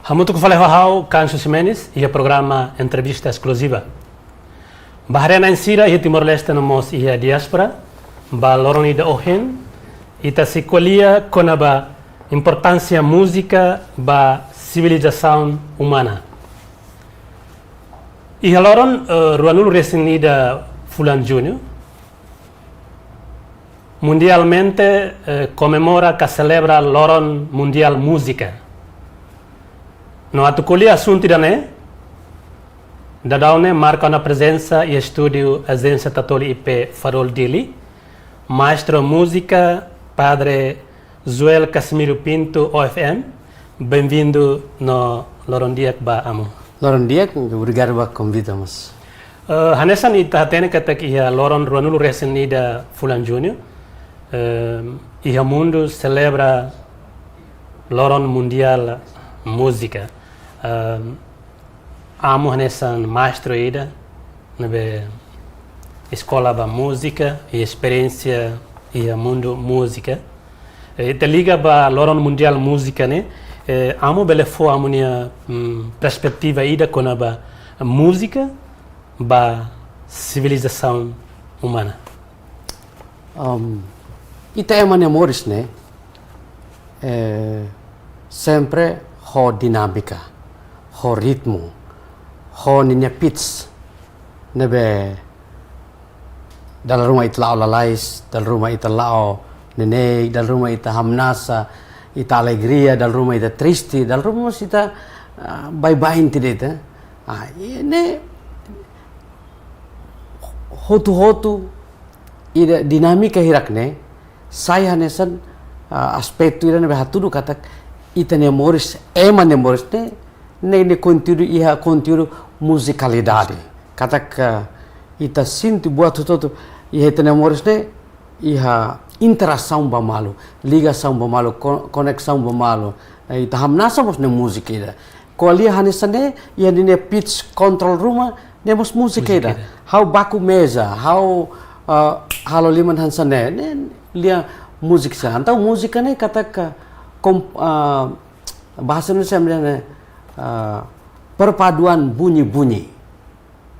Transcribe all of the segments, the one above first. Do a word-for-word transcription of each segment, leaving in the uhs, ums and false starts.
Hamutuk fali ho ha'u, Kansu Ximenes, iha programa Entrevista Eskluziva. Ba haree-na'in sira iha Timor-Leste no mós iha diáspora, ba loron ida ohin, ita sei ko'alia kona-ba importánsia múzika ba sivilizasaun umana. Iha loron, eh, ruanulu-resin-ida fulan Juñu, mundialmente, eh, komemora ka selebra Loron Mundiál Múzika. No atu ko'alia asuntu ida-ne'e, daudaun ne'e marka ona prezensa iha estúdiu Ajénsia Tatoli I P Farol Dili, maestro múzika, Padre Joel Casimiro Pinto, O F M. Benvindu no loron di'ak ba amu. Loron di'ak, obrigadu ba konvite mós. Eh, hanesan ita hatene katak iha loron ruanulu-resin-ida fulan Juñu, eh, iha mundu selebra Loron Mundiál Múzika. Eh, amu hanesan maestro ida ne'ebé eskola ba múzika i esperiénsia iha mundu múzika. Eh, ita liga ba Loron Mundiál Múzika ne'e, eh, amu bele fó amu-nia, mm, perspetiva ida kona-ba múzika ba sivilizasaun umana. Um, ita ema nia moris ne'e, eh, sempre ho dinámika, ho ritmu, ho ninia pitch, ne'ebé dala ruma ita la'o lalais, dala ruma ita la'o neineik, dala ruma ita hamnasa, ita alegria, dala ruma ita triste, dala ruma mós ita, ah, baibain ida-idak. Ah, i ne'e hotu-hotu ida dinámika hirak-ne'e, sai hanesan, ah, aspetu ida ne'ebé hatudu katak ita-nia moris, ema nia moris ne'e, ne'e, ne'e konteúdu iha konteúdu muzikalitate. Katak, ah, ita sente buat hotu-hotu iha ita-nia moris ne'e, iha interasaun ba malu, ligasaun ba malu, ko-, koneksaun ba malu. Eh, ita hamnasa mós ne'e múzika ida. Ko'alia hanesan ne'e, iha ninia pitch control ruma, ne'e mós múzika ida. Ha'u baku meza, ha'u, ah, halo liman hanesan ne'e, ne'e lia múzika sira. Entaun múzika ne'e katak, kom-, ah, bahasa Indonesia ne'e, ah, perpaduan bunyi-bunyi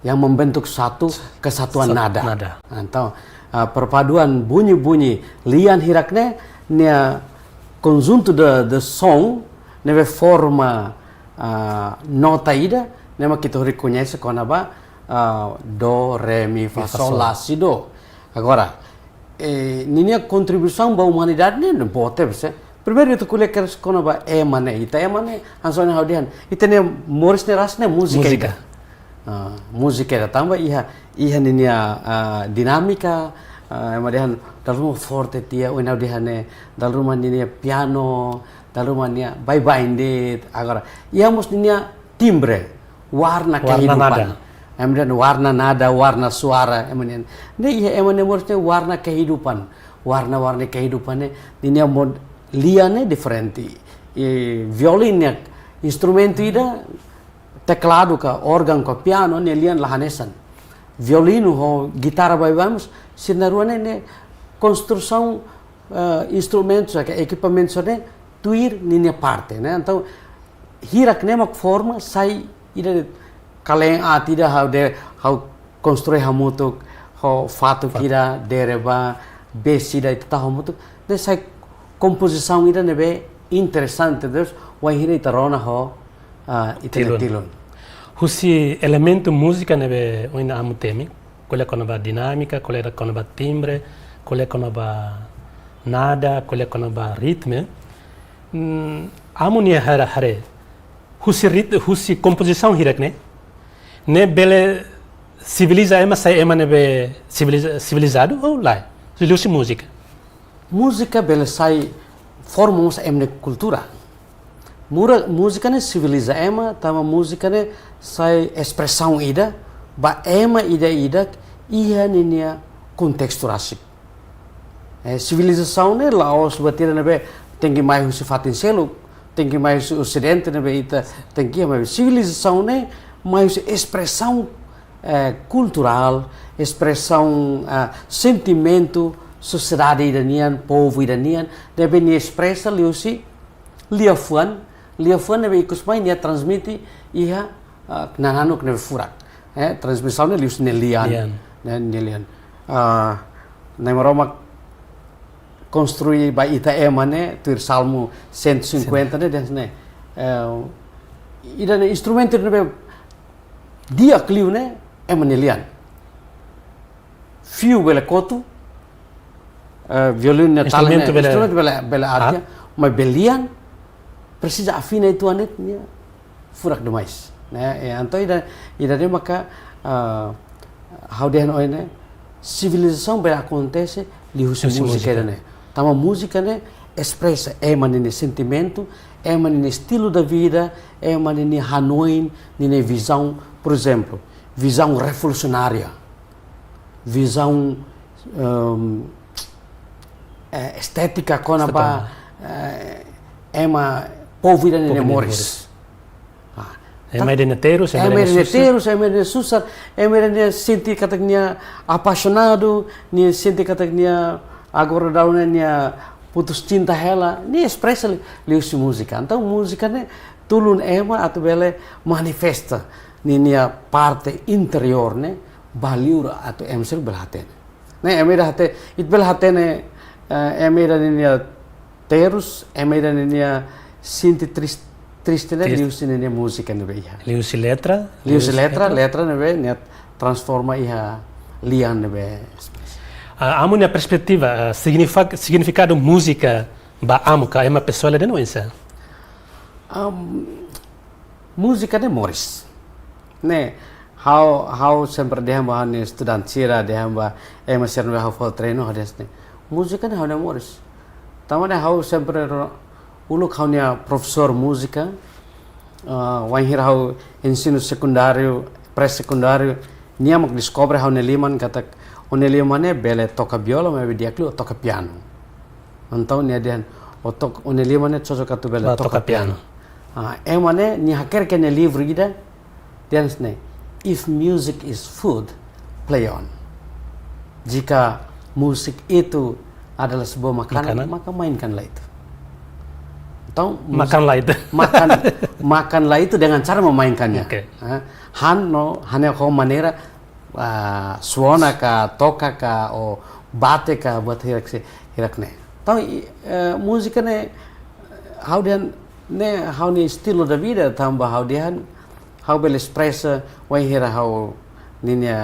yang membentuk satu kesatuan nada. Entaun, ah, perpaduan bunyi-bunyi lian hirak-ne'e, nia konjuntu de, de son, ne'ebé forma, ah, nota ida, ne'e mak ita rekoñese kona-ba, ah, do, re, mi, fa, sol, la, si, do. Agora, eh, ninia kontribuisaun ba umanidade ne'e, ne'e boot tebes. Primeiru ita ko'alia kedas kona-ba ema ne'e, ita ema ne'e, hanesan ohin ha'u dehan, ita-nia moris ne'e rasik ne'e múzika ida. Ah, múzika ida tanba iha, iha ninia, ah, dinámika, ah, ema dehan dala ruma forte tiha, ohin ha'u dehan ne'e, dala ruma ninia piano, dala ruma nia baibain de'it, agora iha mós ninia timbre, warna kehidupan. Ema dehan warna nada, warna suara, ema dehan. Ne'e iha ema nia moris ne'e warna kehidupan, warna-warni kehidupan ne'e, ninia mod-, lian ne'e diferente. I violin ne'e instrumentu ida, tekladu ka, órgaun ka, piano, nia lian la hanesan. Violinu ho gitarra baibain mós, sira na'in-rua ne'e, ne'e konstrusaun, eh, instrumentu ka, ekipamentu sira-ne'e, tuir ninia parte, ne'e. Entaun, hirak-ne'e mak forma, sai ida de'it, kalen aat ida ha'u de, ha'u konstrui hamutuk, ho fatuk ida, dere ba, besi ida ita tau hamutuk, ne'e sai kompozisaun ida ne'ebé interesante, terus, wainhira ita rona ho, ah, ita-nia tilun. Husi elementu múzika ne'ebé ohin amu temi, ko'alia kona-ba dinámika, ko'alia kona-ba timbre, ko'alia kona-ba nada, ko'alia kona-ba ritmu. Mm, amu-nia haree, haree. Husi rit-, husi kompozisaun hirak-ne'e, ne'e bele siviliza ema sai ema ne'ebé siviliza-, sivilizadu ou lae? Husi múzika. Múzika bele sai forma mós ema nia kultura. Mura-, múzika ne'e siviliza ema, tanba múzika ne'e sai espresaun ida, ba ema ida-idak iha ninia kontestu rasik. Eh, sivilizasaun ne'e la'ós buat ida ne'ebé tenke mai husi fatin seluk, tenke mai husi osidente ne'ebé ita tenke mai. Sivilizasaun ne'e mai husi espresaun, eh, kulturál, espresaun, ah, sentimentu sosiedade ida nian, povu ida nian, ne'ebé nia espresa liuhusi liafuan, liafuan ne'ebé ikus mai nia transmite iha, ah, nananuk ne'ebé furak. Eh, transmisaun ne'e liuhusi nia lian. Lian. Ne'e, nia lian. Ah, Nai Maromak konstrui ba ita ema ne'e, tuir Salmu cento e cinquenta ne'e, dehan ne'e. Eh, ida-ne'e instrumentu ne'ebé di'ak liu ne'e, ema nia lian. Fiu bele kotu, eh, violinu ne'e tali ne'e, instrumentu bele, instrumentu bele, bele aat, maibé lian presiza afina uitoan de'it, nia furak demais. Ne'e, eh, entaun ida, ida-ne'e maka, ah, ha'u dehan ohin ne'e, sivilizasaun bele akontese liuhusi múzika ida-ne'e. Tanba múzika ne'e espresa ema ninia sentimentu, ema ninia estilo de vida, ema ninia hanoin, ninia vizaun, por ezemplu, vizaun revolusionária, vizaun, ehm, eh, estétika kona-ba, eh, ema povu ida ninia moris. Ah, ema ida-ne'e terus, ema ida-ne'e susar, ema ida-ne'e sente katak nia apaixonadu, nia sente katak nia agora daudaun ne'e nia putus cinta hela, nia espresa li-, liuhusi múzika. Entaun múzika ne'e tulun ema atu bele manifesta ninia parte interiór ne'e ba liur atu ema seluk bele hatene. Ne'e, ema ida hatene, ita bele hatene, eh, ema ida ninia terus, ema ida ninia sente tris-, triste ne'e, liuhusi ninia múzika ne'ebé iha. Liuhusi letra? Liuhusi letra, letra ne'ebé nia transforma iha lian ne'ebé. Ah, Amu nia perspetiva, ah, signifa-, signifikadu múzika ba Amu ka ema pesoál dehan oinsá? Am, múzika ne'e moris. Ne'e, ha'u, ha'u sempre dehan ba ha'u-nia estudante sira, dehan ba ema sira ne'ebé ha'u fó treinu, ha'u dehan ne'e. Múzika ne'e ha'u-nia moris. Tanba ne'e ha'u sempre ro-, uluk ha'u-nia profesór múzika, ah, wainhira ha'u ensinu sekundáriu, pré-sekundáriu, nia mak deskobre ha'u-nia liman katak, ó-nia liman ne'e bele toka biola, maibé di'ak liu toka pianu. Entaun nia dehan, ó tok-, ó-nia liman ne'e cocok atu bele toka pianu. Ah, ema ne'e, nia hakerek nia livru ida, dehan ne'e, "If music is food, play on." Jika musik itu adalah sebuah makanan, maka mainkanlah itu. Entaun, makanlah itu. Makan, makanlah itu dengan cara memainkannya. Oke. Ah, han no, hanya ho maneira, ah, suona ka, toka ka, ou bate ka, buat hirak si, hirak ne'e. Entaun, i-, eh, múzika ne'e, ha'u dehan ne'e, ha'u-nia estilo de vida, tanba ha'u dehan, ha'u bele espresa, wainhira ha'u-ninia,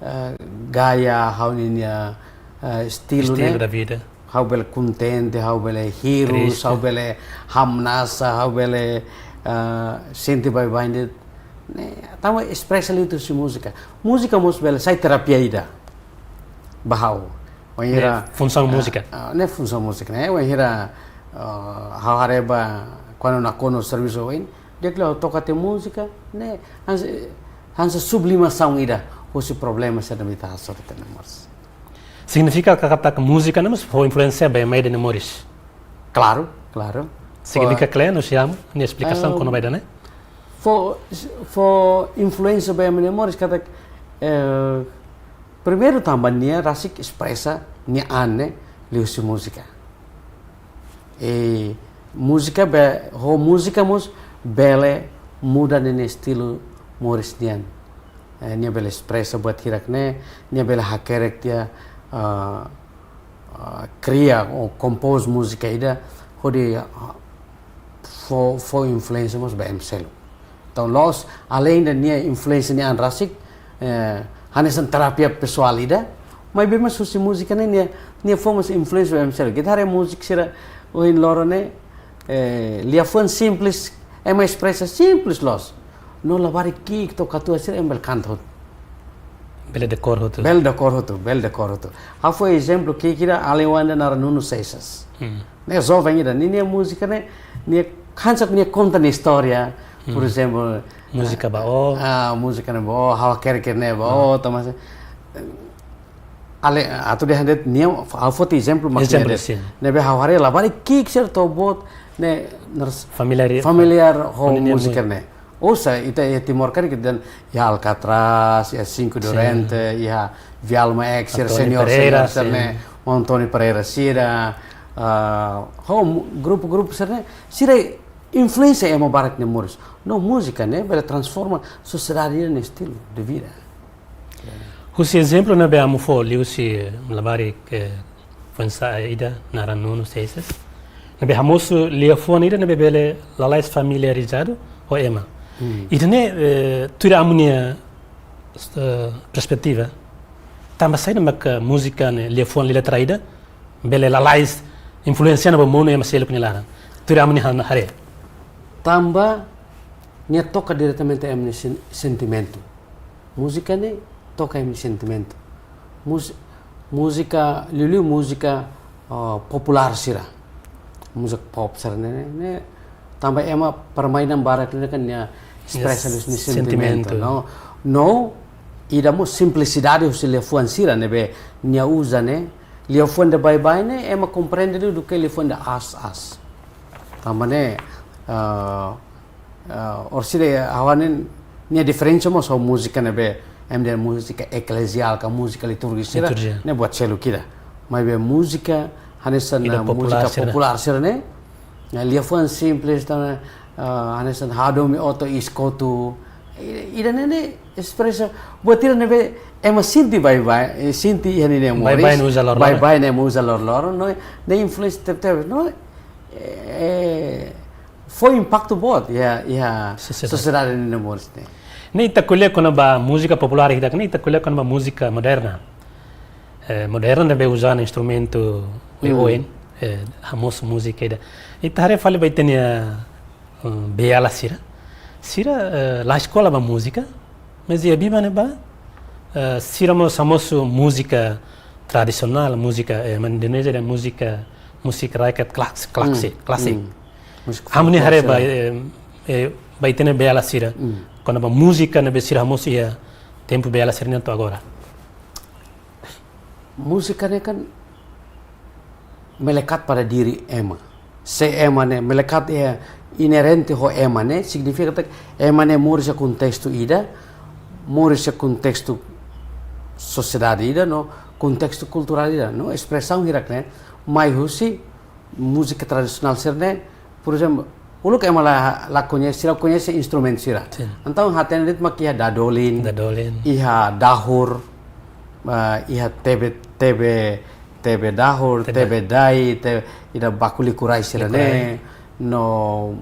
eh, gaya, ha'u-ninia, eh, estilo ne'e. Estilo de vida. Ha'u bele kontente, ha'u bele hirus, triste, ha'u bele hamnasa, ha'u bele, eh, sente baibain de'it. Ne'e, tanba espresa liuhusi múzika. Múzika mós bele sai terapia ida ba ha'u. Wainhira, ne'e funsaun, eh, múzika. Eh, ne'e funsaun múzika, ne'e. Wainhira, eh, ha'u haree ba kuandu nakonu servisu oin, di'ak liu ha'u toka tiha múzika, ne'e, hanesan, hanesan sublimasaun ida, husi problema sira ne'ebé ita hasoru tiha ona mós. Signifika katak múzika ne'e mós fó influénsia ba ema ida-ne'e moris? Klaru, klaru. Signifika kle'an, husi Amu nia esplikasaun, ehm, kona-ba ida-ne'e? Fó, fó influénsia ba ema ida-ne'e moris katak, eh, primeiru tanba nia rasik espresa nia an ne'e liuhusi múzika. I múzika be-, ho múzika mós bele muda ninia estilo moris nian. Eh, nia bele espresa buat hirak ne'e, nia bele hakerek tiha, ah, ah, kria ou kompos múzika ida, hodi, ah, fó, fó influénsia mós ba ema seluk. Entaun, la'ós, além de nia influénsia nia an rasik, eh, hanesan terapia pesoál ida, maibé mós husi múzika ne'e nia, nia fó mós influénsia ba ema seluk. Ita haree múzika sira ohin loron ne'e, eh, liafuan simples, ema espresa simples loos. No labarik ki'ik to'o katuas sira ema bele kanta hotu. Bele dekór hotu. Bele dekór hotu, bele dekór hotu. Ha'u fó ezemplu ki'ik ida, alin oan ida naran Nuno Seixas. Hmm. Ne'e joven ida, ninia múzika ne'e, nia hanesan nia konta nia istória, por, hmm, ezemplu, múzika ba ó. Ah, múzika ne'e ba ó, ha'u hakerek ne'e ba ó, hmm, tanba, ale, atu dehan de'it, nia, ha'u foti ezemplu mak, ezemplu, ne'e de'it. Sin. Ne'ebé ha'u haree labarik ki'ik sira to'o boot, ne'e, ners-, familiar, familiar ho, ho ninia múzika mu-, ne'e. Oinsá, ita iha Timor karik ita dehan, iha Alcatraz, iha Cinco, sin, Durante, iha Vial Maek sira, António Pereira, senior, senior sira, sin, ne'e, António Pereira sira, Ah, ho mu-, grupu-grupu sira-ne'e, sira influensia ema barak nia moris. No múzika ne'e bele transforma sosiedade nia estilu de vida. Husi ezemplu ne'ebé amu fó liuhusi, eh, labarik, eh, foin-sa'e ida naran Nuno Seixas. Ne'ebé hamosu liafuan ida ne'ebé bele lalais familiarizadu ho ema. Hmm. Ida-ne'e, eh, tuir amu-nia, eh, perspetiva, tanba saida maka múzika ne'e, liafuan liu letra ida bele lalais influensia ona ba monu ema seluk nia laran? Tuir amu-nia han-, haree. Tanba nia toka diretamente ema nia sen-, sentimentu. Múzika ne'e toka ema nia sentimentu. Mus-, múzika, liuliu múzika, ah, populár sira. Múzika pop sira-ne'e, ne'e, tanba ema permainan barak ne'e kan nia espresa, yes, liuhusi nia sentimentu, sentimentu, no? No, ida mós simplisidade husi liafuan sira ne'ebé nia uza ne'e, liafuan ida baibain ne'e, ema komprende liu duké liafuan ida aas-aas. Tanba ne'e, ah, ah, orsida ha'u hanoin nia diferensa mós ho múzika ne'ebé, ema dehan múzika ekleziál ka múzika litúrjika sira, liturjia, ne'e buat seluk ida. Maibé múzika hanesan, ida ah, populár múzika sira, populár sira-ne'e, ne'e liafuan simples, tan, ah, hanesan hadomi oto iis kotu. I-, ida-ne'e ne'e espresa buat ida ne'ebé ema sente baibain, eh, sente iha ninia moris. Baibain ne'e uza loroloron. Baibain ne'e uza loroloron, no, ne'e influensia tebe-tebes, no, eh, fó impaktu boot iha, iha sosiedade, sosiedade ninia moris ne'e. Ne'e ita ko'alia kona-ba múzika populár ida, ne'e ita ko'alia kona-ba múzika moderna. Eh, moderna ne'ebé uza ona instrumentu, hmm, oioin, eh, hamosu múzika ida. Ita haree fali ba ita-nia, eh, beiala sira. Sira, eh, la eskola ba múzika, mas iha biban ne'ebá, eh, sira mós hamosu múzika tradisionál, múzika, eh, ema Indonézia dehan múzika, múzika rakyat klas-, klasik, hmm, klasik. Hmm. Múzika folklór sira. Amu-nia haree ba, eh, eh, ba ita-nia beiala sira. Hmm. Kona-ba múzika ne'ebé sira hamosu iha tempu beiala sira-nian to'o agora. Múzika ne'e kan melekat pada diri ema. Se ema ne'e melekat, eh, inerente ho ema ne'e, signifika katak ema ne'e moris iha kontestu ida, moris iha kontestu sosiedade ida, no kontestu kulturál ida, no espresaun hirak ne'e mai husi múzika tradisionál sira-ne'e, por ezemplu, uluk ema la, la koñese, sira koñese instrumentu sira. Sin. Entaun hatene de'it mak iha dadolin, dadolin, iha dahur, ah, iha tebe, tebe, tebe dahur, tebe, tebe dai, te-, ida baku liku rai sira-ne'e. Liku rai. No,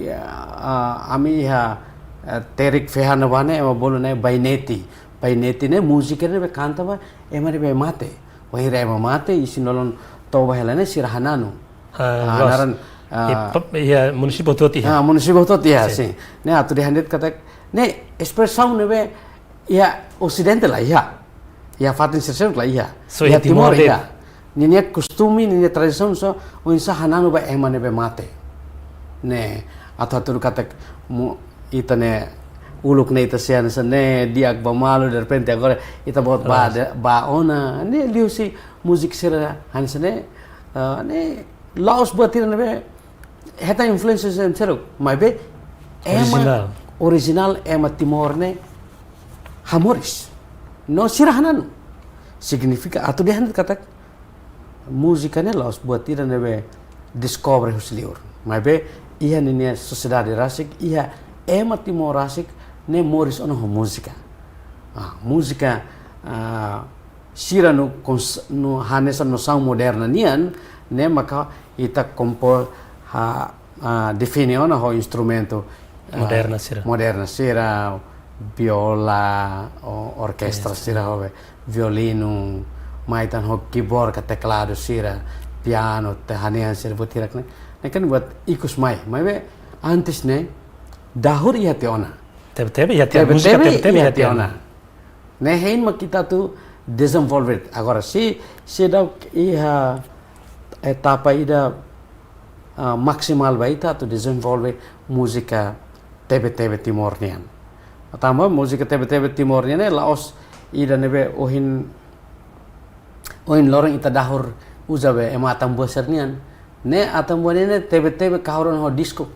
ya, ah, ami iha, eh, terik fehan ne'ebá ne'e, ema bolu ne'e bainete. Bainete ne'e múzika ne'ebé kanta ba ema ne'ebé mate. Wainhira ema mate, isin-lolon toba hela ne'e sira hananu. Ah, ah, loos. Naran, ah, iha pap-, iha munisípiu hotu-hotu iha. Ah, munisípiu hotu-hotu iha, sin, sin. Ne'e atu dehan de'it katak, ne'e espresaun ne'ebé iha Osidente la iha. Iha fatin sira seluk la iha. Só iha Timor de'it. Iha Timor iha. Ninia kostume, ninia tradisaun só, oinsá hananu ba ema ne'ebé mate. Ne'e, atu hatudu katak mu-, ita ne'e, uluk ne'e ita sei hanesan ne'e, di'ak ba malu, derrepente agora ita boot ba, loos, de-, ba ona. Ne'e liuhusi múzika sira hanesan ne'e, ah, ne'e la'ós buat ida ne'ebé hetan influénsia husi ema seluk, maibé ema orijinál, orijinál ema Timor ne'e hamoris. No sira hananu. Signifika atu dehan katak múzika ne'e la'ós buat ida ne'ebé deskobre husi liur. Maibé iha ninia sosiedade rasik, iha ema Timor rasik ne'e moris ona ho múzika. Ah, múzika, ah, sira no kons-, no hanesan nosaun moderna nian, ne'e maka ita kompo-, ha, ah, define ona ho instrumentu, ah, moderna sira. Moderna sira, biola, o-, orkestra, orkestra, sira, ho be, violinu, mai tan ho keyboard ka tekladu sira, piano, te hanehan sira buat hirak ne'e. Ne'e kan buat ikus mai, maibé antes ne'e, dahur iha tiha ona. Tebe-tebe iha tiha, múzika tebe-tebe iha tiha ona. Ne'e hein mak ita atu dezenvolve. Agora, se, seidauk iha etapa ida, ah, maksimal ba ita atu dezenvolve múzika tebe-tebe Timor nian. Tanba múzika tebe-tebe Timor nian ne'e la'ós ida ne'ebé ohin, ohin loron ita dahur uza be ema Atambua sira-nian. Ne'e Atambua nian ne'e tebe-tebe kahur ona ho disku.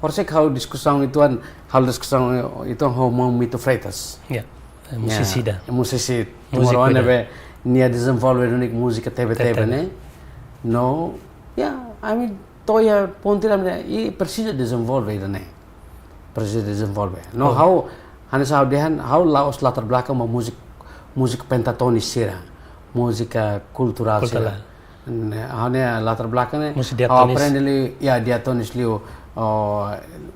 Horisehik halo diskusaun uitoan, halo diskusaun uitoan ho maun Mito Freitas. Ya, eh, ya, musisi ida. Musisi, musisi Timor-Leste ida. Ne'ebé nia dezenvolve duni múzika tebe-tebe, tebe-tebe ne'e. No, ya, ami to'o iha pontu ida-ne'e, i presiza dezenvolve ida-ne'e. Presiza dezenvolve. No, oh, ha'u, hanesan ha'u dehan, ha'u la'ós latar belakang ba múzika, múzika pentatonis sira, múzika kulturál sira. Kulturál. Ne'e, ha'u-nia latar belakang ne'e, múzika ha'u diatonis. Aprende liu, ya, diatonis liu, oh,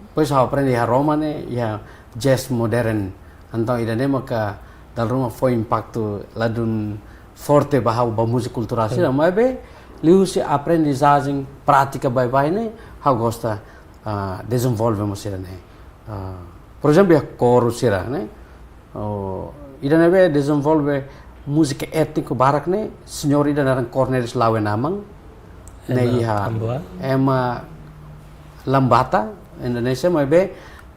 depois ha'u aprende iha Roma ne'e, iha jazz modern. Entaun ida-ne'e maka dala ruma fó impaktu ladún forte ba ha'u ba múzika kulturál sira, hmm, maibé liuhusi aprendizajen prátika baibain ne'e, ha'u gosta, ah, dezenvolve mós sira-ne'e. Ah, por ezemplu, iha koru sira-ne'e. Oh, ida ne'ebé dezenvolve múzika étniku barak ne'e, señór ida naran Cornelis Lawe Namang. Ne'e, ema iha Tambua. Ema Lambata, Indonézia, maibé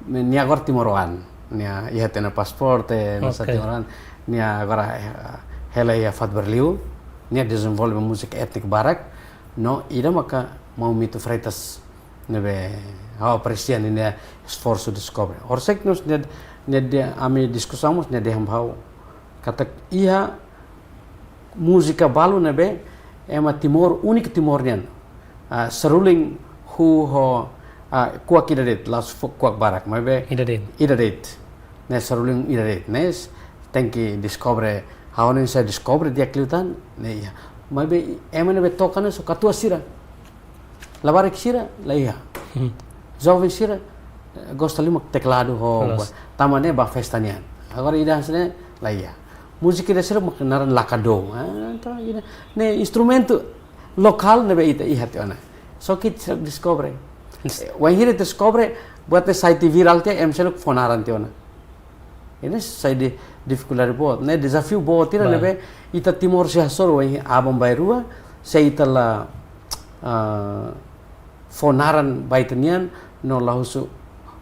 nia agora timoroan. Nia iha tiha ona pasaporte, nia sa, oke, timoroan. Nia agora, eh, hela iha fatin barak liu. Nia dezenvolve múzika étniku barak. No ida maka Maumito Freitas ne'ebé ha'u apresia ninia esforsu deskobre. Horisehik mós nia, nia dehan, ami diskusaun mós nia dehan ba ha'u katak iha múzika balu ne'ebé ema Timor, úniku Timor nian. Ah, saruling hu ho, ah, kuak ida de'it, la'ós fó kuak barak, maibé ida de'it. Ida de'it. Ne'e saruling ida de'it. Ne'e s-, tenke deskobre, ha'u hanoin se deskobre di'ak liután, ne'e iha. Maibé ema ne'ebé toka ne'e só katuas sira. Labarik sira, la iha. Hmm. Joven sira, eh, gosta liu mak tekladu ho, loos, ba, tanba ne'e ba festa nian. Agora ida hanesan ne'e, la iha. Múzika ida sira mak naran lakadó. Ah, entaun ida. Ne'e instrumentu lokál ne'ebé ita iha tiha ona. Só ke ita seidauk deskobre. Ins- Eh, wainhira ita deskobre, buat ne'e sai tiha virál tiha, ema seluk fó naran tiha ona. Ida-ne'e sai di-, difikuldade boot, ne'e dezafiu boot ida, ba, ne'ebé ita Timor sei hasoru iha aban-bainrua, se ita la, ah, fó naran ba ita-nian, no la husu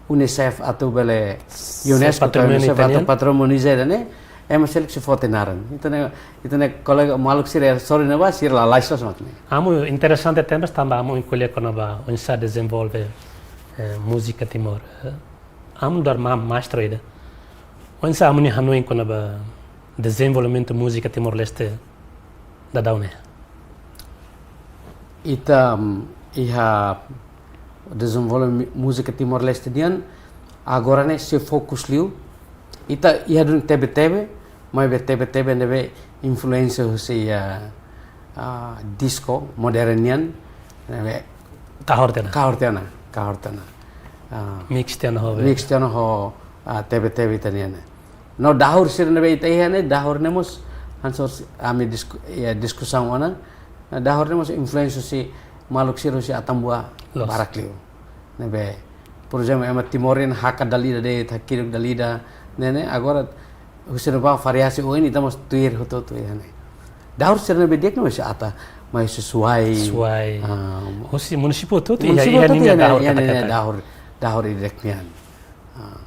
UNICEF atu bele, se UNESCO ka patrimóniu UNICEF atu ita-nian, patrimóniu ida-ne'e, ema seluk sei fó tiha naran. Entaun ne'e, entaun ne'e kolega maluk sira, sorry ne'ebá, sira lalais loos mak ne'e. Amu interesante temas tanba amu ko'alia kona-ba oinsá dezenvolve, eh, múzika Timor. Eh, amu nu'udar ma-, maestro ida. Oinsá amu-nia hanoin kona-ba dezenvolvimentu múzika Timor-Leste daudaun ne'e? Ita, mm, iha dezenvolve mi-, múzika Timor-Leste nian, agora ne'e sei fokus liu. Ita iha duni tebe-tebe, maibé tebe-tebe ne'ebé influénsia husi, ah, ah, disko modern nian, ne'ebé kahur tiha ona. Kahur tiha ona, kahur tiha ona. Ah, mix tiha ona ho be. Mix tiha ona ho, ah, tebe-tebe ita-nian. No dahur sira ne'ebé ita iha ne'e, dahur ne'e mós hanesan ami disku-, ya, diskusaun ona. Dahur ne'e mós influénsia husi maluk sira husi Atambua, loos, barak liu. Ne'ebé, por ezemplu, ema Timor nian hakat dala ida de'it, hakiduk dala ida, ne'e, ne'e, agora husi ne'ebá variasi oin ita mós tuir hotu-hotu iha ne'e. Dahur sira ne'ebé di'ak ne'e mós ita mai husi Suai. Suai. Ah, husi munisípiu hotu-hotu iha, munisípiu iha hotu-hotu ninia iha ne'e, dahur iha ne'e, katak-katak. Dahur, dahur ida-ne'e nian. Ah,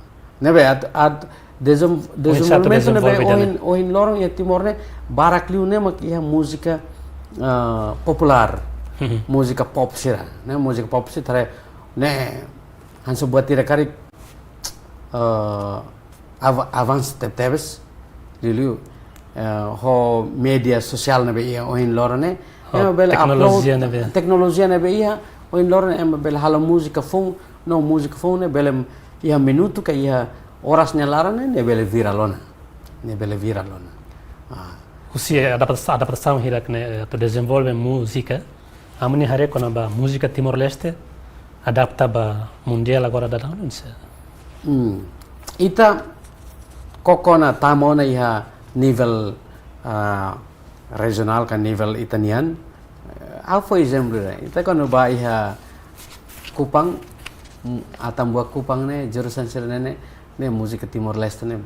ne'ebé at, at dezem-, oinsá atu dezenvolvimentu ne'ebé dezenvolve ida-ne'e, ohin, ohin loron iha Timor ne'e, barak liu ne'e mak iha múzika, ah, populár, mhm, múzika pop sira, ne'e, múzika pop sira tare, ne'e, hanesan buat ida karik, ah, av-, avansu tebetebes, liuliu, eh, ho média sosiál ne'ebé iha ohin loron ne'e, ho, ema bele teknolojia upload, ne'ebé, teknolojia ne'ebé iha ohin loron ne'e, ema bele halo múzika foun, no múzika foun ne'e bele iha minutu ka iha oras nia laran ne'e, ne'e bele virál ona. Ne'e bele virál ona. Ah. Husi adapta-, adaptasaun hirak ne'e, eh, atu dezenvolve múzika, amu-nia haree kona-ba múzika Timor-Leste adapta ba mundiál agora daudaun ne'e, se? Hmm. Ita koko ona tama ona iha nivel, ah, rejionál ka nivel ita-nian. Eh, ha'u fó ezemplu de'it. Ita kuandu bá iha Kupang, mm, Atambua Kupang ne'e, jurusan sira-ne'e ne'e, ne'e múzika Timor-Leste ne'e.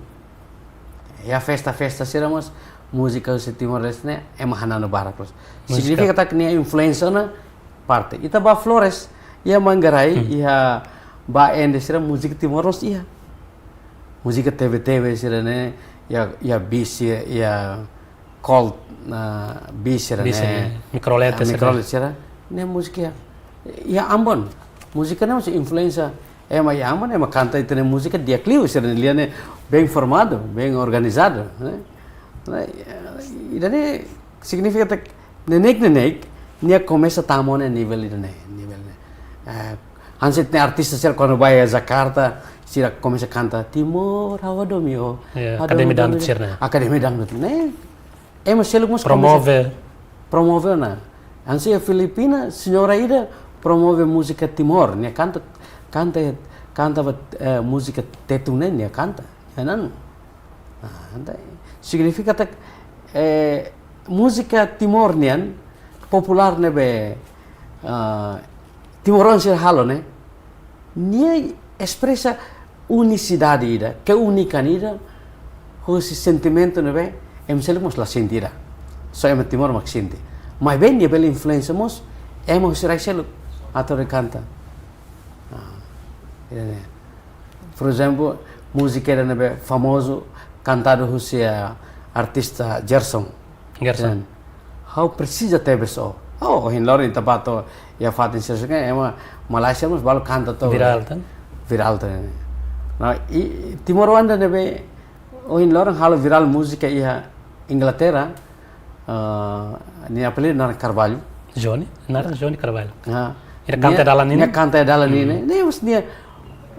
Iha festa-festa sira mós, múzika husi Timor-Leste ne'e, ema hananu barak loos. Múzika. Signifika katak nia influénsia ona parte. Ita bá Flores, iha Manggarai, hmm, iha Baen de'it sira múzika Timor mós iha. Múzika tebe-tebe sira-ne'e, iha, iha bis, iha, iha Colt, ah, bis sira-ne'e. Bis sira-ne'e. Mikrolet, ah, sira-ne'e. Mikrolet sira. Ne'e múzika iha. Iha Ambon. Múzika ne'e mós influénsia. Ema iha Ambon, ema kanta ita-nia múzika di'ak liu, sira-nia lian ne'e bem formadu, bem organizadu, ne'e? Ne'e, eh, ida-ne'e signifika katak neineik-neineik, Nia komesa tama ona nivel ida-ne'e, nivel ne'e. Eh, hanesan ne'e artista sira kuandu bá iha Jakarta, sira komesa kanta Timor, ha'u hadomi ó. Ya, ha'u hadomi, akademia dangdut sira-ne'e. Akademia dangdut ne'e. Ema seluk mós komesa promove. Promove ona. Hanesan iha Filipina, señora ida promove múzika Timor, nia kanta, kanta, kanta ba, eh, múzika Tetun ne'e, nia kanta. Nia nanu. Ah, entaun signifika katak, eh, múzika Timor nian, populár ne'ebé, ah, timoroan sira halo ne'e, nia espresa unisidade ida, keunikan ida, husi sentimentu ne'ebé ema seluk mós la sente ida. Só ema Timor mak sente. Maibé nia bele influensia mós ema husi rai seluk atu hodi kanta. Ah, ida-ne'e. Por ezemplu, múzika ida ne'ebé famozu kantadu husi, eh, artista Gerson. Gerson. Ha'u presiza tebes ó. Oh, ohin loron ita bá to'o iha fatin sira-ne'e, ema Malaysia mós balu kanta to'o. Virál tan? Virál tan. Nah, i, timoroan ida ne'ebé ohin loron halo virál múzika iha Inglaterra, ah, nia apelidu naran Carvalho. Johnny, naran Johnny Carvalho. Ah, nia kanta iha dalan ninin. Nia kanta iha dalan ninin. Ne'e mós nia,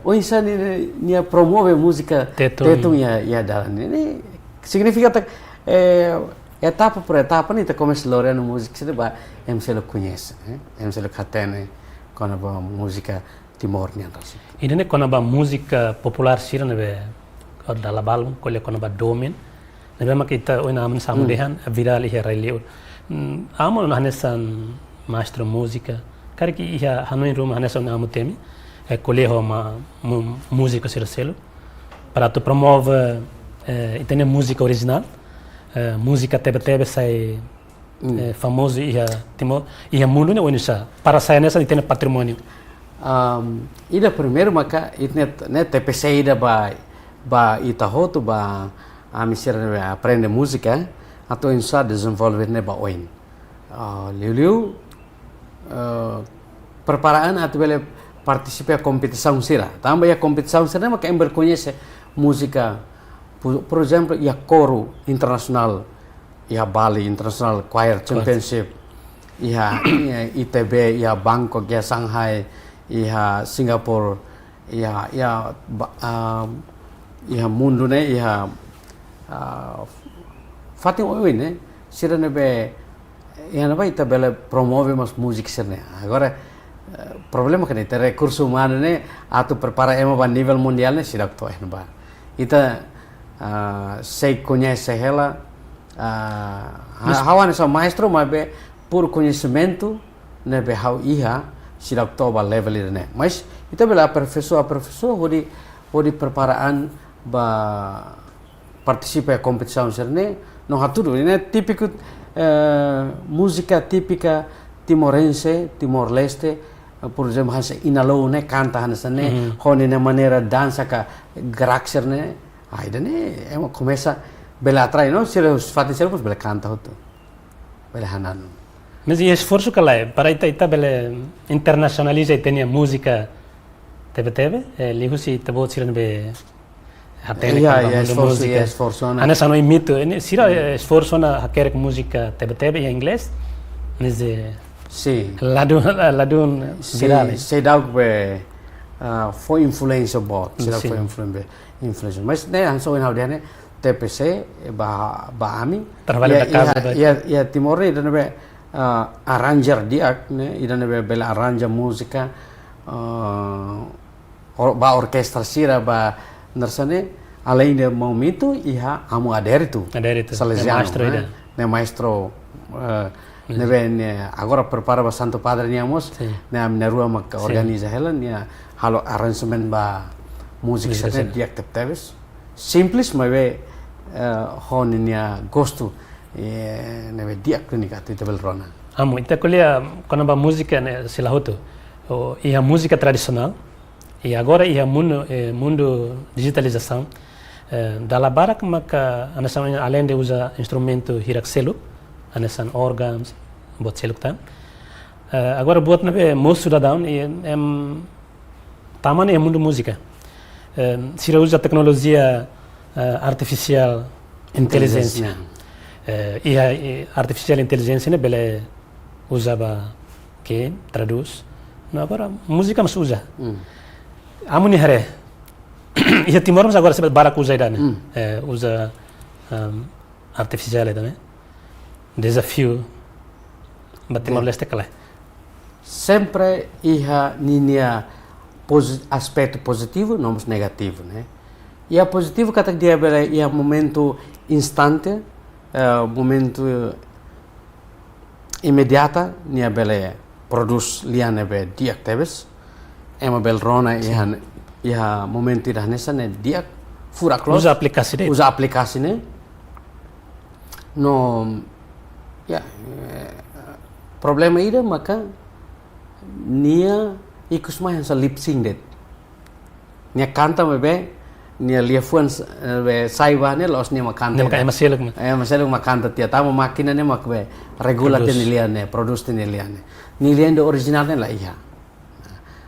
oinsá nia, nia promove múzika Tetun. Tetun iha, iha dalan ninin. Ne'e signifika katak, eh, etapa por etapa ne'e ita komesa lori ona múzika sira ba ema seluk koñese, eh? Ema seluk hatene kona-ba múzika Timor nian rasik. Ida-ne'e kona-ba múzika populár sira ne'ebé, ó dala balu ko'alia kona-ba domin. Ne'ebé mak ita ohin amu-nia amu dehan virál iha rai liur. Hmm, amu hanesan maestro múzika. Karik iha hanoin ruma hanesan amu temi, eh, ko'alia ho ema mu-, múziku sira seluk. Para atu promove, eh, ita-nia múzika orijinál, eh, múzika tebe-tebe sai, eh, famozu iha Timor, iha mundu ne'e oinsá. Para sai hanesan ita-nia patrimóniu. Am, ida primeiru maka ita-nia, ne'e T P C ida ba, ba ita hotu ba ami sira ne'ebé aprende múzika, atu oinsá dezenvolve ne'e ba oin. Ah, liuliu, eh, prepara an atu bele partisipa kompetisaun sira. Tanba iha kompetisaun sira ne'e maka ema bele koñese múzika, por, por ezemplu, iha koru internasionál, iha Bali International Choir Championship, iha, iha I T B, iha Bangkok, iha Shanghai, iha Singapore, iha, iha ba-, ah, iha mundu ne'e, iha, ah, fatin oioin ne'e, sira ne'ebé, iha ne'ebá ita bele promove mós múzika sira-ne'e. Agora, eh, problema katak ita-nia rekursu umanu ne'e, atu prepara ema ba nivel mundiál ne'e, seidauk to'o iha ne'ebá. Ita, ah, sei koñese hela, ah, ha-, ha'u hanesan maestro, maibé por koñesimentu ne'ebé ha'u iha, seidauk to'o ba level ida-ne'e. Mas ita bele aperfeisoa, aperfeisoa, hodi, hodi prepara an ba partisipa iha kompetisaun sira-ne'e, no hatudu, ne'e típiku, eh, múzika típika timorense, Timor-Leste, eh, por ezemplu, hanesan Inalou ne'e kanta hanesan ne'e, ho ninia maneira dansa ka gerak sira-ne'e, ah, ida-ne'e, ema komesa bele atrai, no? Sira husi fatin seluk mós bele kanta hotu. Bele hananu. Mas iha esforsu ka lae, para ita, ita bele internasionaliza ita-nia múzika tebe-tebe, eh, liuhusi ita-boot sira ne'ebé hatene kona-ba mundu múzika. Iha, iha esforsu, iha esforsu ona. Hanesan ohin mitu, ne'e sira, eh, esforsu ona hakerek múzika tebe-tebe iha inglés, mas, eh, ladún, ladún virál, eh. Seidauk be, ah, fó influénsia boot, seidauk fó influénsia, influénsia. Mas ne'e hanesan ohin ha'u dehan ne'e, T P C, eh, ba, ba ami. Trabalho da casa, iha, iha Timor ne'e, ida ne'ebé, ah, arranja di'ak, ne'e, ida ne'ebé bele arranja múzika, ah, or-, ba orkestra sira, ba nu'usá ne'e, além de Maun Mitu, iha Amu Adérito. Adérito, ne'e Salesiano, maestro ne'e? Ida. Ne'e maestro, eh, ne'ebé ne'e agora prepara ba Santu Padre nian mós, ne'e ami na'in-rua mak organiza hela, nia halo arranjamentu ba múzika sira-ne'e di'ak tebetebes. Simples, maibé, eh, ho ninia gostu, eh, ne'ebé di'ak uni ka atu ita bele rona. Amu, ita ko'alia kona-ba múzika ne'e sei la hotu. Iha múzika tradisionál, i agora iha mundu, eh, mundu dijitalizasaun, eh, dala barak maka hanesan além de uza instrumentu hirak seluk, hanesan órgãos, buat seluk tan. Eh, agora buat ne'ebé mosu daudaun, i, em, tama ona iha mundu múzika. Eh, sira uza teknolojia, eh, artificial intelligence. Intelligence. Eh, iha, eh, artificial intelligence ne'e bele uza ba ke tradús. No agora múzika mós uza. Hmm. Amu-nia haree. Iha Timor mós agora sei barak uza ida-ne'e. Hmm. Eh, uza, em, artifisiál ida-ne'e. Dezafiu ba Timor-Leste ka lae? Sempre iha ninia posi-, aspetu pozitivu, no mós negativu, ne'e. Iha pozitivu katak nia bele iha momentu instante, eh, momentu imediata, nia bele prodús lian ne'ebé di'ak tebes. Ema bele rona iha, iha momentu ida hanesan ne'e di'ak, furak loos. Uza aplikasi de'it. Uza aplikasi ne'e. No, ya, eh, problema ida maka nia ikus mai hanesan lip sync de'it. Nia kanta maibé, nia liafuan s-, eh, be sai ba ne'e la'ós nia mak kanta. Nia mak ida. Ema seluk mak. Ema seluk mak kanta tiha, tanba mákina ne'e mak be regula tiha nia lian ne'e, prodús tiha nia lian ne'e. Nia lian ida orijinál ne'e la iha.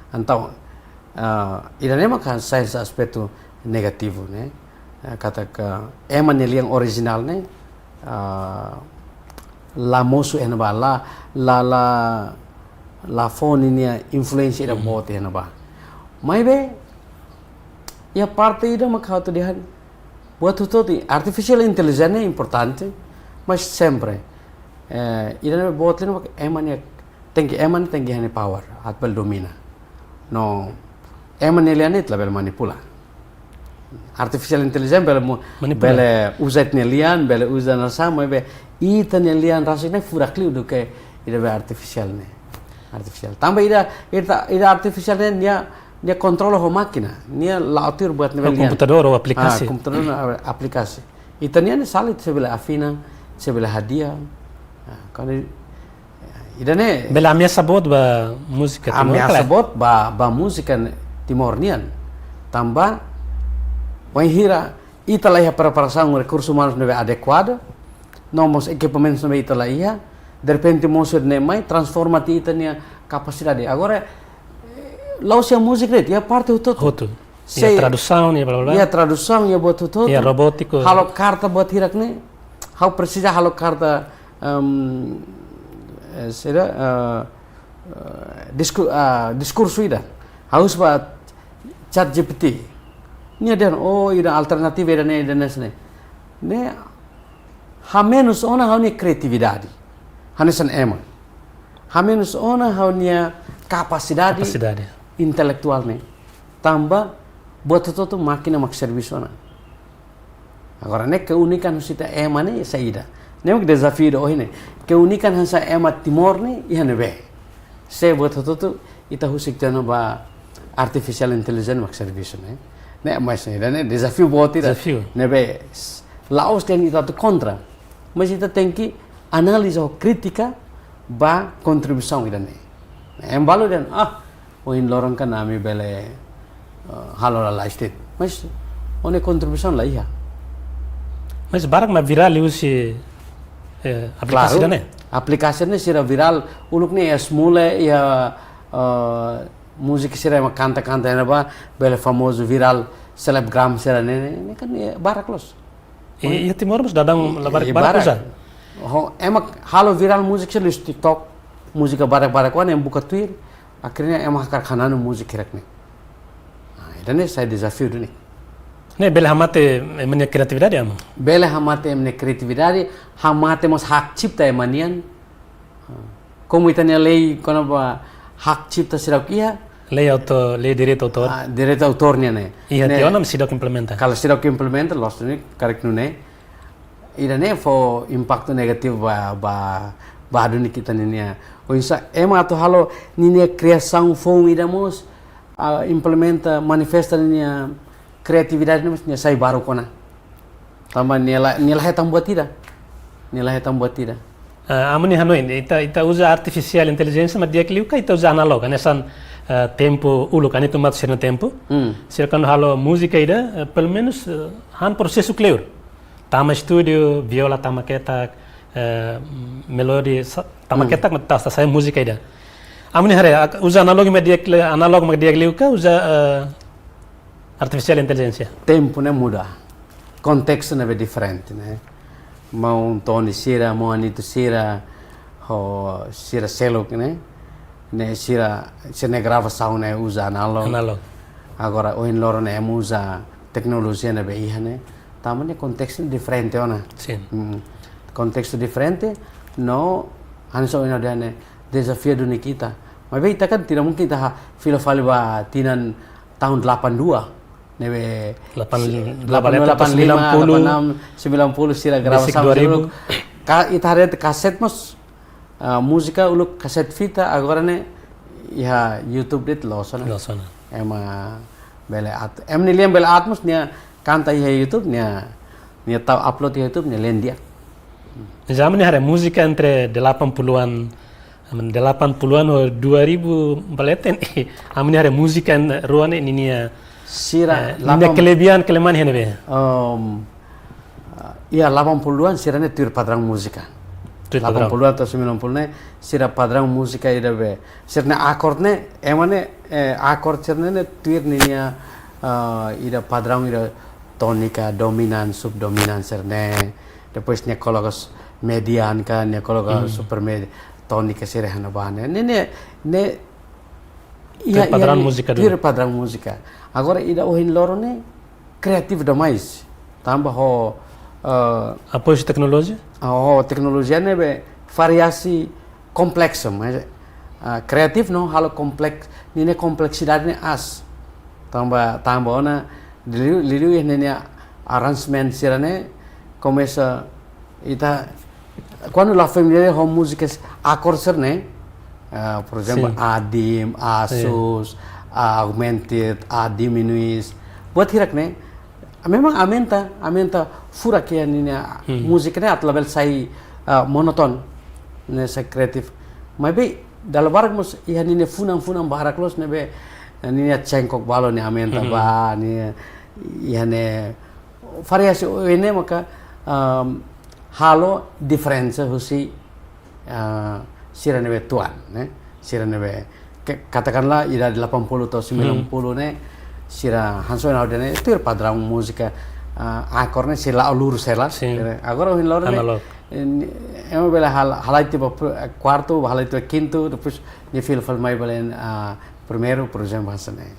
Entaun, ah, ida-ne'e mak sai hanesan aspetu negativu, ne'e. Ah, katak ema nia lian orijinál ne'e, ah, la mosu iha ne'ebá, la, la, la, la fó ninia influénsia ida boot iha ne'ebá. Maibé, iha parte ida mak ha'u atu dehan, buat hotu-hotu, artificial intelligence ne'e importante, mas sempre, eh, ida-ne'e boot liu mak ema nia, tenke, ema nia tenke iha nia power, atu bele domina. No, ema nia lian ne'e ita labele manipula. Artificial intelligence bele mu-, manipula. Bele uza ita-nia lian, bele uza naran sá, maibé ita-nia lian rasik ne'e furak liu duké ida be artifisiál ne'e. Artifisiál. Tanba ida, ida, ida artifisiál ne'e nia, nia kontrola ho mákina. Nia la'o tuir buat ne'ebé lian. Komputadór ou aplikasi. Ah, komputadór no aplikasi. Ita-nian ne'e sala, ita sei bele afina, sei bele hadi'a. Ah, kuandu ida-ne'e bele ameasa boot ba múzika Timor, ameasa boot ba, ba múzika Timor nian. Tanba, wainhira ita la iha preparasaun rekursu umanus ne'ebé adekuadu, no mós ekipamentu ne'ebé ita la iha, derrepente mosu ida-ne'e mai, transforma tiha ita-nia kapasidade. Agora, eh, la'ós iha múzika de'it, iha parte hotu-hotu. Hotu. Iha tradusaun, iha bla, bla, bla. Iha tradusaun, iha buat hotu-hotu. Iha robótiku. Halo karta buat hirak ne'e. Ha'u presiza halo karta, em, eh, saida, eh, eh, disku-, ah, diskursu ida. Ha'u husu ba ChatGPT. Nia dehan, oh, ida alternativa ida-ne'e, ida-ne'e, ne'e. Ne'e, hamenus ona ha'u-nia kriatividade. Hanesan ema. Hamenus ona ha'u-nia kapasidade. Kapasidade. Intelektuál ne'e. Tanba, buat hotu-hotu mákina mak servisu ona. Agora, ne'e keunikan husi ita ema ne'e saida. Ne'e mak dezafiu ida ohin ne'e. Keunikan hanesan ema Timor ne'e, iha ne'ebé. Se buat hotu-hotu, ita husik tiha ona ba artificial intelligence mak servisu ne'e. Ne'e, mas ne'e, ida-ne'e dezafiu boot ida. Dezafiu. Ne'ebé, s-, la'ós dehan ita atu kontra. Mas ita tenke analiza ho krítika ba kontribuisaun ida-ne'e. Ema balu dehan, ah, ohin loron kan ami bele, eh, halo lalais de'it. Mas, ó-nia kontribuisaun la iha. Mas barak mak virál liuhusi, eh, aplikasi ida-ne'e? Klaru, aplikasi ne'e sira virál, uluk ne'e iha Shmulek, iha, eh, múzika sira ema kanta-kanta iha ne'ebá, bele famozu virál, selebgram sira-ne'e, ne'e, ne'e kan, eh, barak loos. I, iha Timor mós daudaun la barak, i, barak, barak uza. Ho, ema halo virál múzika sira liuhusi TikTok, múzika barak-barak oan ema buka tuir, akhirnya ema hakarak hananu múzika hirak ne'e. Ah, ida-ne'e sai dezafiu duni. Ne'e bele hamate ema nia kriatividade, Amu? Bele hamate ema nia kriatividade, hamate mós hak cipta ema nian. Komu ita-nia lei kona-ba hak cipta seidauk iha. Lei auto-, lei direitu autór. Ah, direitu autór nian ne'e. Iha tiha ona, mas seidauk implementa. Kalau seidauk implementa, loos duni, karik nune'e. Ida-ne'e fó impaktu negativu ba, ba, ba duni ita ninia. Oinsá ema atu halo ninia kriasaun foun ida mós, ah, implementa, manifesta ninia kriatividade ne'e mós nia sai baruk ona. Tanba nia la, nia la hetan buat ida. Nia la hetan buat ida. Ah, Amu nia hanoin, ita, ita uza artificial intelligence, mas di'ak liu ka ita uza analog, hanesan, ah, tempu uluk, Anitu Matos sira-nia tempu. Hmm. Sira kuandu halo múzika ida, eh, pelumenus, eh, han prosesu kleur. Tama estúdiu, viola tama ketak, eh, melodi sa-, tama ketak, mas ta, ta sai múzika ida. Amu nia haree, ak-, uza analog mak di'ak li-, analog mak di'ak liu ka, uza, eh, artificial intelligence? Tempu ne'e muda. Kontestu ne'ebé diferente, ne'e. Maun Tony sira, maun Anitu sira, ho sira seluk ne'e, ne'e sira, sira-nia gravasaun ne'e uza analog. Analog. Agora ohin loron ne'e ema uza teknolojia ne'ebé iha ne'e. Tanba ne'e kontestu diferente ona. Sin. Hmm. Kontestu diferente, no hanesan ohin ha'u dehan ne'e dezafiu duni ita. Maibé ita kan tidak mungkin ita ha-, fila fali ba tinan tahun delapan dua. Ne'ebé delapan, si-, delapan dua, delapan lima, delapan puluh, delapan enam, sembilan puluh sira gravasaun dua ribu. Ka-, ita haree kaset mós, ah, múzika uluk kaset fita, agora ne'e iha YouTube de'it loos ona. Loos ona. Ema bele at-, ema nia lian bele aat mós nia kanta iha YouTube nia, nia tau upload iha YouTube nia lendia. Imi haree múzika entre delapan puluhan, delapan puluhan ho dua ribu ba leten. Imi haree múzika rua ne'e ninia, sira eh, ninia delapan kelebihan, kelemahan iha ne'ebé? Em, ah, iha delapan puluhan sira ne'e tuir padraun múzika. Tuir padraun. Delapan puluhan to'o sembilan puluh ne'e sira padraun múzika ida be. Sira-nia akord ne'e, ema ne'e, eh, akord sira-ne'e ne'e tuir ninia, eh, ida padraun ida tónika, dominan, subdominan sira-ne'e. Depois nia koloka s-, median ka, nia koloka Hmm. super med-, tónika sira hanesan ne'e. Ne'e, ne'e, ne'e, Tuir iha, iha, padraun múzika tuir dulu. Padraun múzika. Agora ida ohin loron ne'e kriativu demais. Tanba ho, eh, apoiu teknolojia? Ho teknolojia ne'ebé variasi kompleksu, mas, ah, kriativu no halo kompleks, ninia kompleksidade ne'e aas. Tanba, tanba ona liuliu, liuliu iha ninia arrangement sira-ne'e komesa ita, kuandu la familiar ho múzika akord sira-ne'e, ah, por ezemplu, Sin. A dim, A Sin. sus, A augmented, A diminuis. Buat hirak ne'e, memang aumenta, aumenta furak iha ninia Hmm. múzika ne'e atu labele sai, ah, monótonu, ne'e sai kriativu. Maibé dala barak mós iha ninia funan-funan barak loos ne'ebé, eh, ninia cengkok balu ne'e aumenta Hmm. ba, ninia, iha ne'e variasi ohin ne'e maka, em, halo diferensa husi, eh, sira ne'ebé tuan, ne'e? Sira ne'ebé, ke-, katakanlah ida delapan puluh atau sembilan puluh Hmm. ne'e, sira hanesan ha'u dehan ne'e, tuir padraun múzika, eh, akord ne'e sira ulur sela. Sin. Agora ohin loron ne'e, Analog. eh, ni-, ema bele hal-, halai tiha ba pr-, eh, kuartu, halai tiha ba kintu, depois nia fila fali mai bele, ah, primeiru, por ezemplu, hanesan ne'e.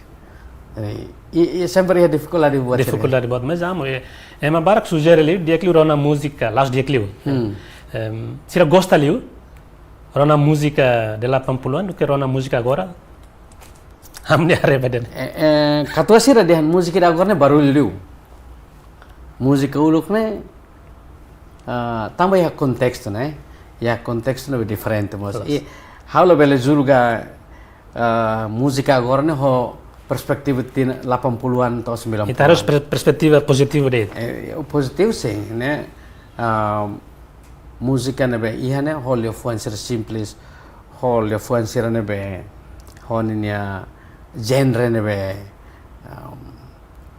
Eh, i, i sempre iha difikuldade buat sira-ne'e. Difikuldade buat, mas amo, eh, ema barak sujere liu, di'ak liu rona múzika, la'ós di'ak liu. Hmm. Em, sira gosta liu, rona múzika delapan puluhan duké rona múzika agora. Imi haree beden. Eh, eh, katuas sira dehan múzika ida agora ne'e barullu liu. Múzika uluk ne'e, ah, tanba iha kontestu ne'e, iha kontestu ne'e diferente mós. Jelas. I ha'u labele julga, ah, múzika agora ne'e ho perspetiva tinan delapan puluhan atau sembilan puluhan. Ita harus per-, perspetiva pozitivu de'it. Eh, pozitivu sin, ne'e? Ah, múzika ne'ebé iha ne'e ho liafuan sira simples, ho liafuan sira ne'ebé, ho ninia genre ne'ebé, um,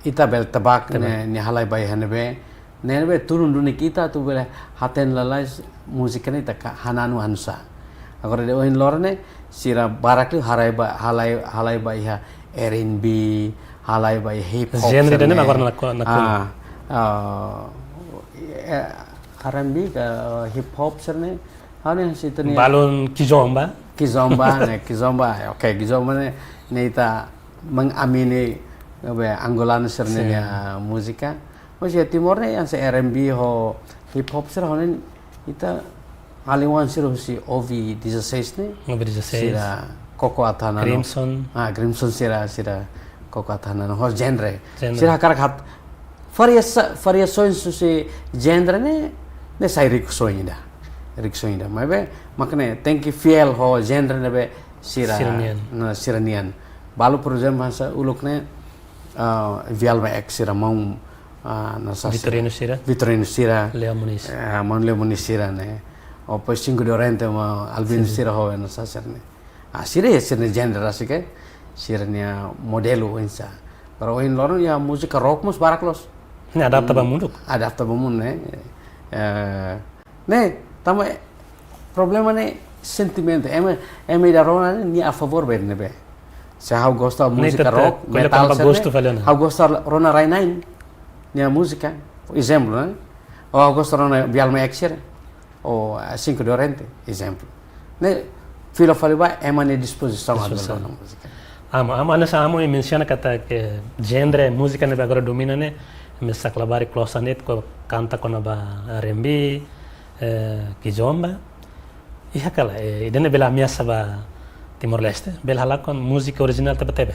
ita bele tebak Tebak. ne'e, nia halai ba iha ne'ebé, ne'ebé tulun duni ita atu bele hatene lalais múzika ne'e ita ka-, hananu hanusa. Agora ida ohin loron ne'e, sira barak liu halai ba, halai, halai ba iha R and B, halai ba iha hip hop Genre sira-ne'e ne'e. agora nakonu, nakonu. Ah, ah, eh, R and B ka, eh, hip hop sira-ne'e. Ha'u-nia sira-ne'e Balun kizomba. Kizomba, ne'e, kizomba. Oke, kizomba ne'e, ne'e ita mengamini, be, Angola sira-ne'e Sin. nia múzika. Mas iha Timor ne'e hanesan R and B ho hip hop sira-ne'e ita alin-oan sira husi O V dezasseis ne'e. O V dezasseis. Sira koko atu hananu. Crimson. Ah, Crimson sira, sira koko atu hananu. Ho genre. Genre. Sira hakarak hat-, variasa-, variasaun husi genre ne'e, ne'e sai riku soin ida. Riku soin ida. Maibé, mak ne'e, tenke fiel ho genre ne'ebé sira, Sira-nian. ne'e, sira-nian. Balu, por ezemplu, hanesan uluk ne'e, ah, Djalma X sira maun, ah, hanesan Vitorino sira. Vitorino sira. Leo Moniz. Eh, maun Leo Moniz sira ne'e. Ou depois Cinco de Oriente, maun Albino Sin. sira ho, hanesan sira-ne'e. Ah, sira, sira-nia genre rasik, sira-nia modelu hanesan. Para ohin loron iha múzika rock mós barak loos. Ne'e adapta ba Hmm, mundu. Adapta ba mundu, ne'e? Eh, ne'e, tanba, eh, problema ne'e sentimentu. Ema, ema ida rona ne'e, nia a favór ba ida ne'ebé. Se ha'u gosta Ne'e múzika ita rock, ko'alia metal, tanba sira-ne'e, gostu fali ona. ha'u gosta rona rai-na'in nia múzika, por ezemplu, ne'e? Ou ha'u gosta rona Djalma X sira, ou, eh, Cinco de Oriente, ezemplu. Ne'e, fila fali ba ema nia dispozisaun atu Dispozisaun. Bele ona múzika. Amu, amu, hanesan amu mensiona katak, eh, genre múzika ne'ebé agora domina ne'e, mesak labarik klosan ne'e ko kanta kona-ba R and B, eh, kizomba. Iha ka lae, eh, ida-ne'e bele ameasa ba Timor-Leste, bele halakon múzika orijinál tebe-tebe.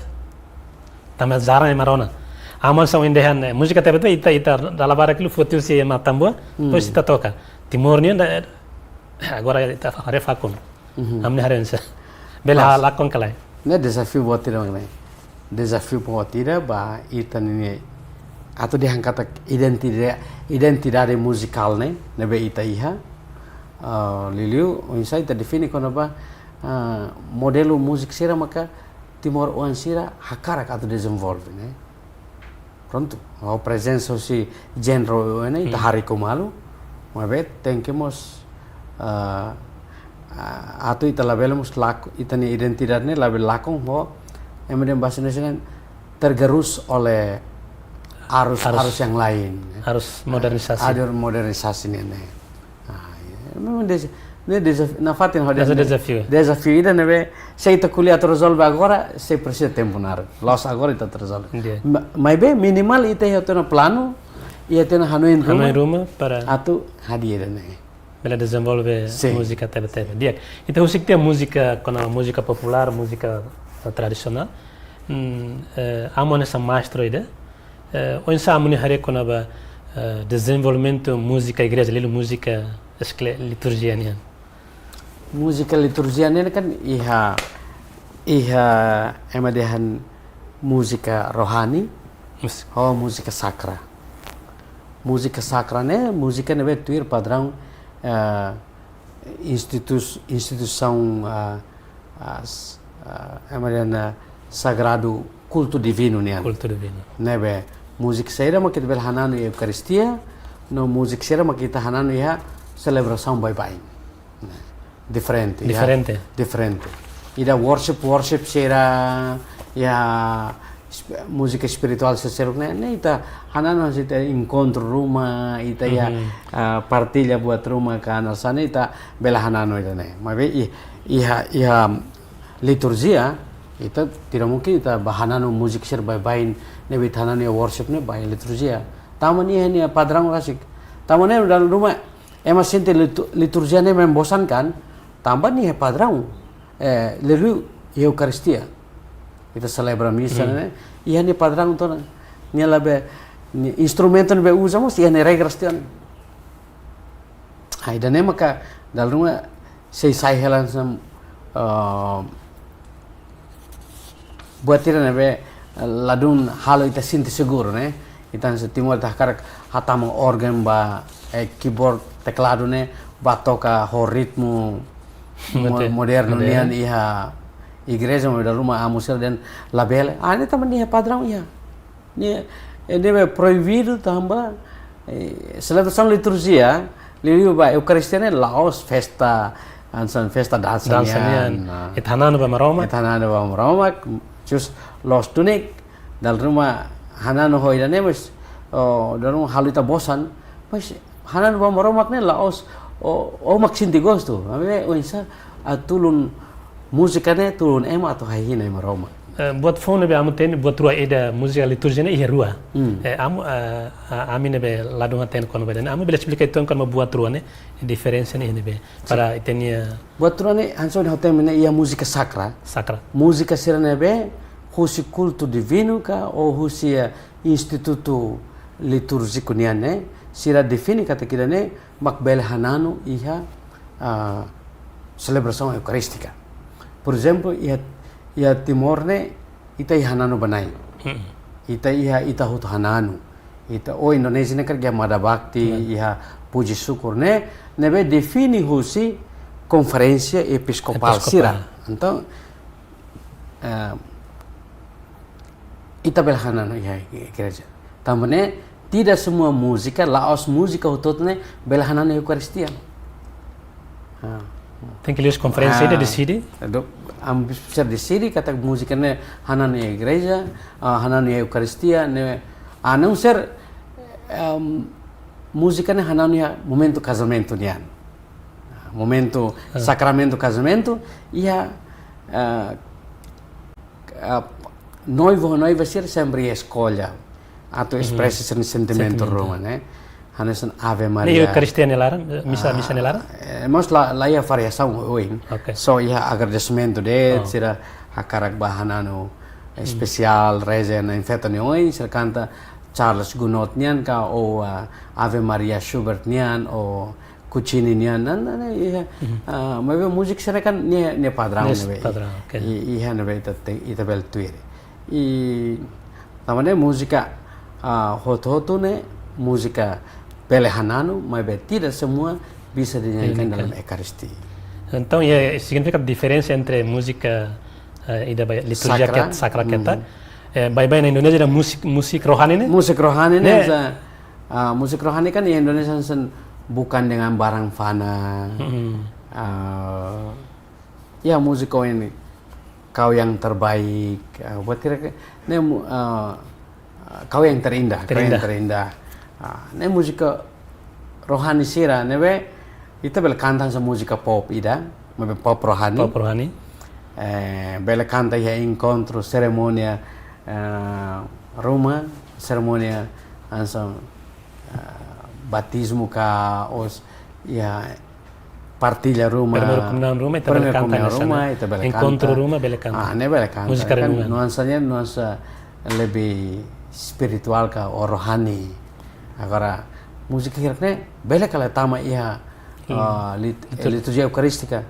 Tanba jarang ema rona. Amu hanesan ohin dehan, eh, múzika tebe-tebe ita, ita dala barak liu foti husi ema Atambua, Hmm. depois ita toka. Timor nian da, agora ita fa-, haree fakun. Mhm. Ami-nia haree hanesan. Bele Mas, halakon ka lae. Ne'e dezafiu boot ida mak ne'e. Dezafiu boot ida ba ita ninia atu dehan katak identida-, identidade muzikál ne'e, ne'ebé ita iha. Ah, liuliu, oinsá ita define kona-ba, ah, modelu múzika sira maka timoroan sira hakarak atu dezenvolve, ne'e. Prontu, ho prezensa husi genre ne'e, ita Hmm. haree ho malu, maibé tenke mós, ah, ah, atu ita labele mós lak-, ita-nia identidade ne'e labele lakon ho, ema dehan bahasa Indonesia ne'e tergerus oleh arus, Arus. arus yang lain, ya. Arus modernisasi. Arus modernisasi ne'e, ne'e. Ah, ya. Memang deza-, ne'e deza-, nafatin ho Hanesan dehan ne'e dezafiu. Dezafiu ida ne'ebé, se ita ko'alia atu rezolve agora, sei presiza tempu naruk. La'ós agora ita atu rezolve. Di'ak. Ma-, maibé minimal ita iha tiha ona planu, iha tiha ona hanoin ruma. Hanoin ruma para atu hadi'a ida-ne'e. Bele dezenvolve Sin. Múzika tebe-tebe. Di'ak. Ita husik tiha múzika, kona múzika populár, múzika, eh, tradisionál. Hmm, eh, amu hanesan maestru ida. Eh, oinsá amu nia haree kona-ba, eh, dezenvolvimentu múzika igreja, liuliu múzika eskle-, liturjia nian. Múzika liturjia ne'e kan iha, iha ema dehan múzika rohani, Mus- ho múzika sakra. Múzika sakra ne'e, múzika ne'ebé tuir padraun, eh, institus-, instituisaun, ah, ah, s-, ah, ema dehan, ah, sagradu kultu divinu nian. Kultu divinu. Ne'ebé múzika saida mak ita bele hananu iha Eukaristia, no múzika saida mak ita hananu iha selebrasaun baibain. Diferente, ya. Diferente. Diferente. Ida worship, worship sira, ya, esp-, múzika espirituál sira seluk ne'e, ne'e ita hananu hanesan ita enkontru ruma, ita ya, Mhm. ah, partilla buat ruma ka hanesan ne'e ita bele hananu ida-ne'e. Maibé i-, iha, iha liturjia, ita tidak mungkin ita bá hananu múzika sira baibain, ne'ebé ita hananu iha worship ne'e ba iha liturjia. Tanba nia, nia padraun rasik. Tanba ne'e dala ruma, ema sente litu-, liturjia ne'e membosankan, tanba nia padraun, eh, liuliu Eukaristia. Ita selebra misa, Hmm. ne'e, iha nia padraun tiha ona. Nia labele, nia instrumentu ne'ebé uza mós, iha nia regras tiha ona. Ah, ida-ne'e maka, dala ruma, sei sai hela hanesan, eh, buat ida ne'ebé, eh, ladún halo ita sente seguru, ne'e. Ita hanesan Timor ita hakarak hatama organ ba, eh, keyboard, tekladu ne'e, bá toka ho ritmu mo-, Betul. Modernu Betul. Nian iha igreja, maibé dala ruma amu sira dehan labele. Ah, ne'e tanba nia padraun iha. Ne'e, eh, ne'ebé proibidu tanba, eh, selebrasaun liturjia, liuliu ba Eukaristia ne'e la'ós festa, hanesan festa dansa Dansa nian, nian. Nah. Ita hananu ba Maromak. Ita hananu ba Maromak, jus loos duni, dala ruma hananu ho ida-ne'e mas, oh, dala ruma halo ita bosan, mas hananu ba Maromak ne'e la'ós, oh, oh mak sente gostu. Maibé oinsá atu tulun múzika ne'e tulun ema atu hahi'i Nai Maromak. Eh, buat foun ne'ebé amu hatene, buat rua ida múzika liturjia ne'e iha rua. Hmm. Eh, amu, eh, a-, ami ne'ebé ladún hatene kona-ba ida-ne'e, amu bele esplika uitoan kona-ba buat rua ne'e, diferensa ne'e ne'ebé. Sin. Para ita-nia Buat rua ne'e, hanesan ohin ha'u hatene ne'e iha múzika sakra. Sakra. Múzika sira ne'ebé husi kultu divinu ka, ou husi, eh, institutu litúrjiku nian ne'e, sira define katak ida-ne'e mak bele hananu iha, ah, selebrasaun eukarístika. Por ezemplu, iha, iha Timor ne'e, ita iha hananu ba Nai. Hmm. Ita iha ita hotu hananu. Ita, ou Indonézia ne'e karik iha Mada Bakti, Hmm. iha Puji Syukur ne'e, ne'ebé define husi konferénsia episkopál Episkopál. sira. Entaun, eh, ita bele hananu iha igreja. Tanba ne'e, tidak semua múzika, la'ós múzika hotu-hotu ne'e bele hananu Eukaristia. Ah. Tenke liuhusi konferénsia Ah, ida deside. do-, amu sira deside katak múzika ne'e hananu iha igreja, ah, hananu iha Eukaristia, ne'e, a não ser, em, múzika ne'e hananu iha momentu kazamentu nian. Ah, momentu sakramentu kazamentu, iha, ah, ah, noivu, noiva sira sempre eskolla atu espresa sira-nia sentimentu ruma, ne'e. Hanesan Ave Maria. Ne'e Eukaristia nia laran, eh, misa, misa nia laran? Eh, mas la, la iha variasaun oin. Oke. Só iha agradesimentu de'it, sira hakarak ba hananu espesiál, reza ne'e feto nia oin, sira kanta Charles Gounod nian ka, ou, ah, Ave Maria Schubert nian, ou Guccini nian, ne'e, ne'e, ne'e, iha, ah, maibé múzika sira kan nia, nia padraun ne'ebé. Padraun, oke. I, iha ne'ebé ita te-, ita bele tuir. I, tanba ne'e múzika, ah, hotu-hotu ne'e, múzika bele hananu, maibé tidak semua bisa dinyanyikan dalam Eukaristia. Entaun, iha signifika diferensa entre múzika, eh, ida ba liturjia sakra, ket-, sakra ketak. Eh, baibain iha Indonézia ada musik, musik rohani ne'e? Musik rohani ne'e, ne'e. Ah, musik rohani kan iha Indonézia hanesan bukan dengan barang fana. Ah, ya, musik kau ini, kau yang terbaik, ah, buat kira-kira, ne'e mu-, ah, kau yang terindah, kau yang terindah. Ah, ne'e musik rohani sira, ne'ebé ita bele kanta hanesan musik pop ida, maibé pop rohani. Pop rohani. Eh, bele kanta iha enkontru, serimónia, eh, ruma, serimónia hanesan, eh, batizmu ka, ou iha partilla ruma. Primeiru komuñaun ruma, ita bele kanta hanesan ne'e. Enkontru ruma, bele kanta. Ah, ne'e bele kanta. Múzika renungan. Nuansanya, nuansa lebih spirituál ka, ou rohani. Agora, múzika hirak ne'e, bele ka la tama iha, ah, lit-, liturjia eukarístika.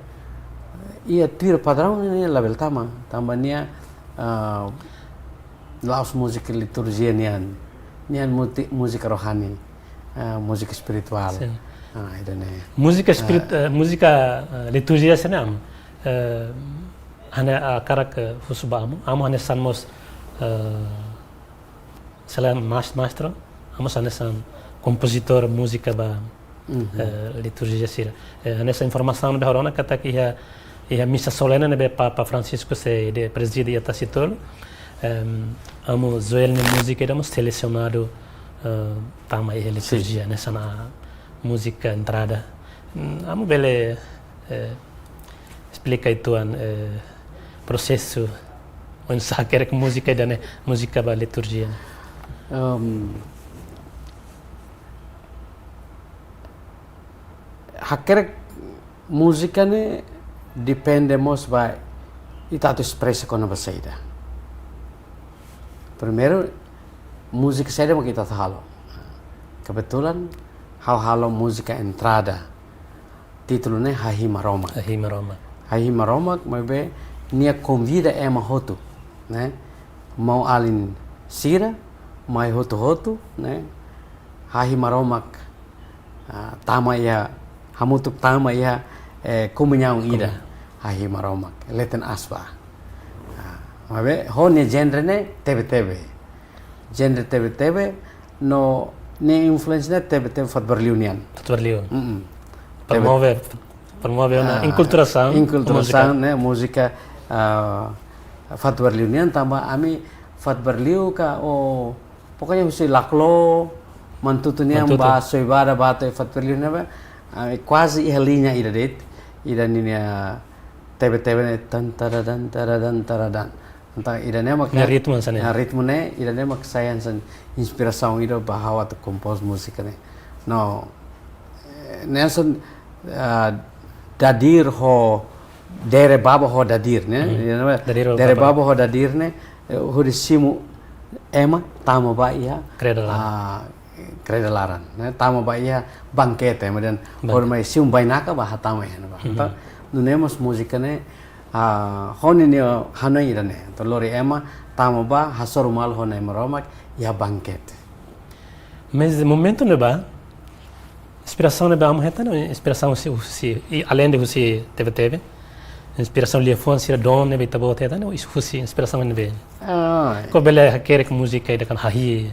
Iha tuir padraun ne'e labele tama. Tanba nia, ah, la'ós múzika liturjia nian. Nian muti-, múzika rohani, ah, múzika spirituál. Sin. Ah, ida-ne'e. Múzika spirit-, eh, múzika, eh, liturjia sira-ne'e, eh, hanesan hakarak, eh, husu ba amu, amu hanesan mós, eh, selain mas-, maestro, amu hanesan kompozitór múzika ba, eh, liturjia sira. Eh, hanesan informasaun ne'ebé ha'u rona katak iha, iha misa solene ne'ebé Papa Francisco sei prezide iha Tasi Tolu, em, amu Joel nia múzika ida mós selesionadu, eh, tama iha liturjia, hanesan múzika entrada. Mm, amu bele, eh, esplika uitoan, eh, prosesu oinsá hakerek múzika ida-ne'e, múzika ba liturjia ne'e? Em, hakerek múzika ne'e depende mós ba ita atu espresa kona-ba saida. Primeiru, múzika saida mak ita atu halo. Kebetulan, ha'u halo múzika entrada. Títulu ne'e Hahi Maromak. Hahi Maromak. Hahi Maromak, maibé nia konvida ema hotu, ne'e? Maun-alin sira, mai hotu-hotu, ne'e? Hahi Maromak, ah, tama iha, hamutuk tama iha, eh, komuñaun ida. Komuñaun. Hahi Maromak, leten aspa. Ah, maibé, ho nia genre ne'e tebe-tebe. Genre tebe-tebe, no nia influénsia ne'e tebe-tebe Fatuberliu nian. Fatuberliu. Mm-mm. Promove, promove ona, ah, enkulturasaun, enkulturasaun, múzika. Ne'e, múzika, ah, Fatuberliu nian tanba ami Fatuberliu ka, ou, pokoknya husi Laclo, Manatuto nian, Manatuto, ba Soibada, ba to'o Fatuberliu ne'ebá, ami kuaze iha liña ida de'it, ida ninia tebe-tebe ne'e tan taradan, taradan, taradan. Entaun, ida-ne'e mak, nia ritmu hanesan ne'e. Nia ritmu ne'e, ida-ne'e mak sai hanesan inspirasaun ida ba ha'u atu kompos múzika ne'e. No, eh, ne'e hanesan, ah, dadir ho, dere baba ho dadir ne'e. Hmm. Ida-ne'e, dadir ho dere baba. Baba ho dadir ne'e, eh, hodi simu ema tama ba iha, kreda laran. Ah, kreda laran, ne'e, tama ba iha bangkete, kemudian, bangkete, hodi mai simu bainaka ba hatama iha ne'ebá. Mhm. Entaun, nune'e mós múzika ne'e, ah, ho ninia hanoin ida-ne'e. Entaun lori ema tama ba hasoru malu ho Na'i Maromak iha bangkete. Mas momentu ne'ebá, inspirasaun ne'ebé amu hetan, inspirasaun husi, husi, i aleinde husi tebe-tebe. Inspirasaun liafuan sira, don ne'ebé ita-boot hetan, husi inspirasaun ne'ebé? Ah. Ko bele hakerek múzika ida kan Hahi,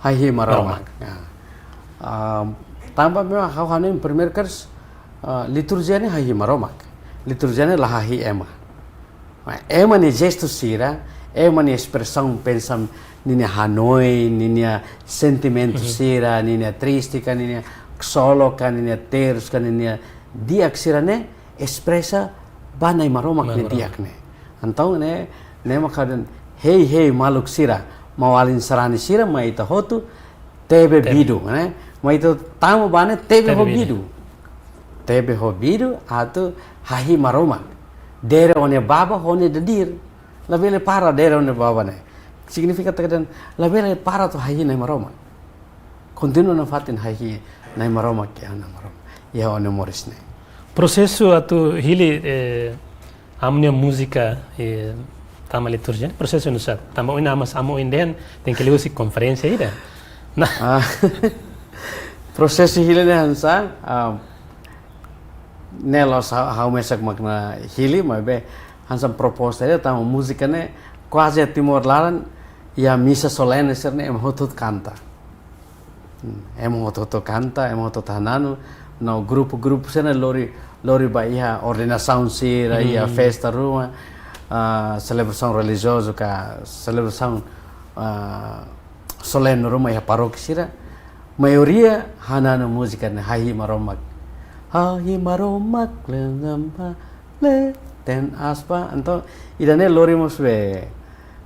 Hahi Maromak. Maromak. Ya. Ah, tanba memang ha'u hanoin primeiru kali, ah, liturjia ne'e Hahi Maromak. Liturjia ne'e la hahi ema. Mas ema nia jestu sira, ema nia espresaun pensa, ninia hanoin, ninia sentimentu, mhm, sira, ninia triste ka, ninia ksolok ka, ninia terus ka, ninia di'ak sira ne'e espresa ba Nai Maromak nia di'ak ne'e. Entaun ne'e, ne'e maka dehan, hei, hei, maluk sira, maun-alin sarani sira, mai ita hotu tebe bidu, ne'e? Mai ita tama ba ne'e tebe ho bidu. Tebe ho bidu, atu hahi Maromak. Dere ó-nia baba ho ó-nia dadir. Labele para dere ó-nia baba ne'e. Signifika katak dehan, labele para atu hahi Nai Maromak. Kontinua nafatin hahi Nai Maromak, ke Nai Maromak. Iha ó-nia moris ne'e. Prosesu atu hili, eh, amu nia múzika, eh, tama liturjia, prosesu nusá? Tanba ohin amu, amu ohin dehan, tenke liuhusi konferénsia ida. Nah. Ah, prosesu hili ne'e hanesan, ah, ne'e la'ós ha'u, ha'u mesak mak hili, maibé hanesan proposta ida, tanba múzika ne'e kuaze Timor laran, iha misa solene sira-ne'e ema hotu-hotu kanta. Hmm, ema hotu-hotu kanta, ema hotu-hotu hananu, no grupu-grupu sira-ne'e lori, lori ba iha ordenasaun sira, iha festa ruma, ah, selebrasaun relijiozu ka selebrasaun, ah, solene ruma iha parókia sira. Maioria hananu múzika ne'e, Hahi Maromak. Hahi Maromak, le namba, le ten aspa. Entaun, ida-ne'e lori mós be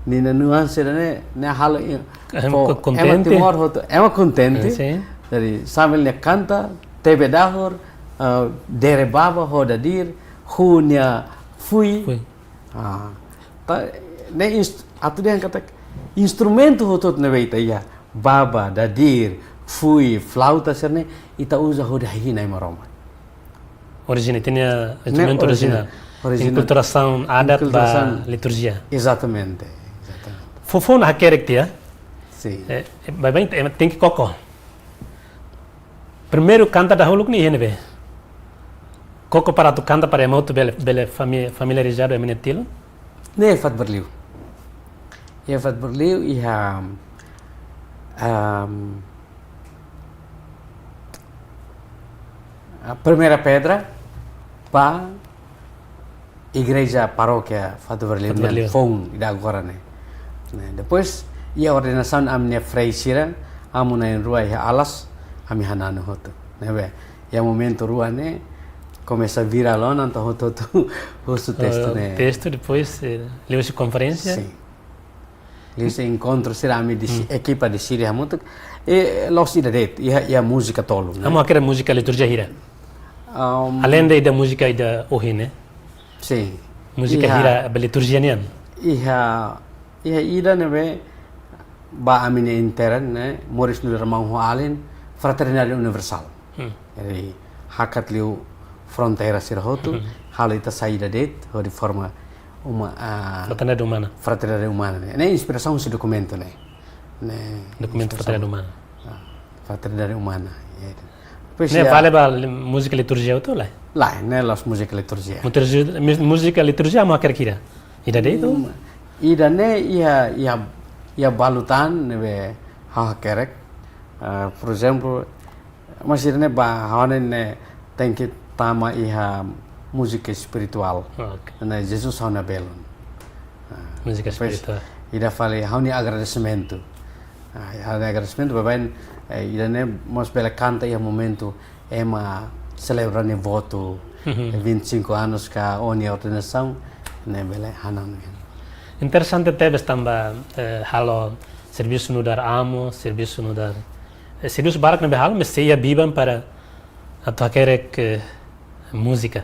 ninia nuansa ida-ne'e, ne'e halo i-, ema fó, ko-, ema kontente. Timor hotu, ema kontente. Eh, sin. Jadi, sambil nia kanta, tebe dahur, eh, dere baba ho dadir, hu nia fui. Fui. Ah, ta, ne'e inst-, atu dehan katak instrumentu hotu-hotu ne'ebé ita iha, baba, dadir, fui, flauta sira-ne'e, ita uza hodi hahi Nai Maromak. Orijina, ita-nia, ne'e instrumentu orijina, orijinál. Orijina. Inkulturasaun adat ba, inkulturasaun, liturjia. Exatamente, exatamente. Fó, fó ona hakerek tiha. Sin. Eh, eh, baibain, eh, tenke koko. Primeiru kanta dahuluk ne'e iha ne'ebé? Koko para atu kanta para ema hotu bele, bele fami-, familiarizadu ho ema nia tilun? Ne'e Fat Berliu. Iha Fat Berliu, iha, ehm, a primeira pedra, ba igreja parókia Fatu Berliu, Fatu Berliu, nian foun ida agora ne'e. Ne'e, depois, iha ordenasaun ami-nia frei sira, amu na'in-rua iha Alas, ami hananu hotu. Ne'ebé, iha momentu rua ne'e, komesa virál ona, entaun hotu-hotu husu testu, oh, ne'e. Testu, depois, eh, liuhusi konferénsia? Sin. Liuhusi enkontru sira ami desi-, hmm, ekipa deside hamutuk. I la'ós ida de'it, iha, iha múzika tolu, ne'e? Amu hakerek múzika liturjia hira? Ahm, aleinde ida múzika ida ohin, ne'e? Sin. Múzika, iha, hira ba liturjia nian? Iha, iha ida ne'ebé ba ami-nia intern, ne'e, moris nu'udar maun ho alin, Fraternidade Universál. Hmm. Jadi, hakat liu fronteira sira hotu, hmm, halo ita sai ida de'it, hodi forma uma, ah, Fraternidade Umana. Fraternidade Umana ne'e. Ne'e inspirasaun husi dokumentu ne'e. Ne'e dokumentu inspirasaun. Fraternidade Umana. Ah, Fraternidade Umana. Ya. Depois ne'e iha vale ba li-, múzika liturjia hotu, lae? Lae, ne'e la'ós múzika liturjia. Múzika, mú-, múzika liturjia amu hakerek hira? Ida de'it? Hmm, ida-ne'e iha, iha, iha balu tan ne'ebé ha'u hakerek. Ah, por ezemplu, mas ida-ne'e ba ha'u-nia ne'e tenke tama iha múzika espirituál. Ah, oke. Ne'e Jesus ha'u-nia belun. Ah, múzika, depois, espirituál. Ida fali ha'u-nia agradesimentu. Ah, ha'u-nia agradesimentu, baibain, eh, ida-ne'e mós bele kanta iha momentu ema selebra nia votu, mhm, eh, vinte e cinco anos ka ó-nia ordenasaun, ne'e bele hananu. Interesante tebes tanba, eh, halo servisu nu'udar amu, servisu nu'udar, eh, servisu barak ne'ebé halo, mas sei iha biban para atu hakerek, eh, múzika.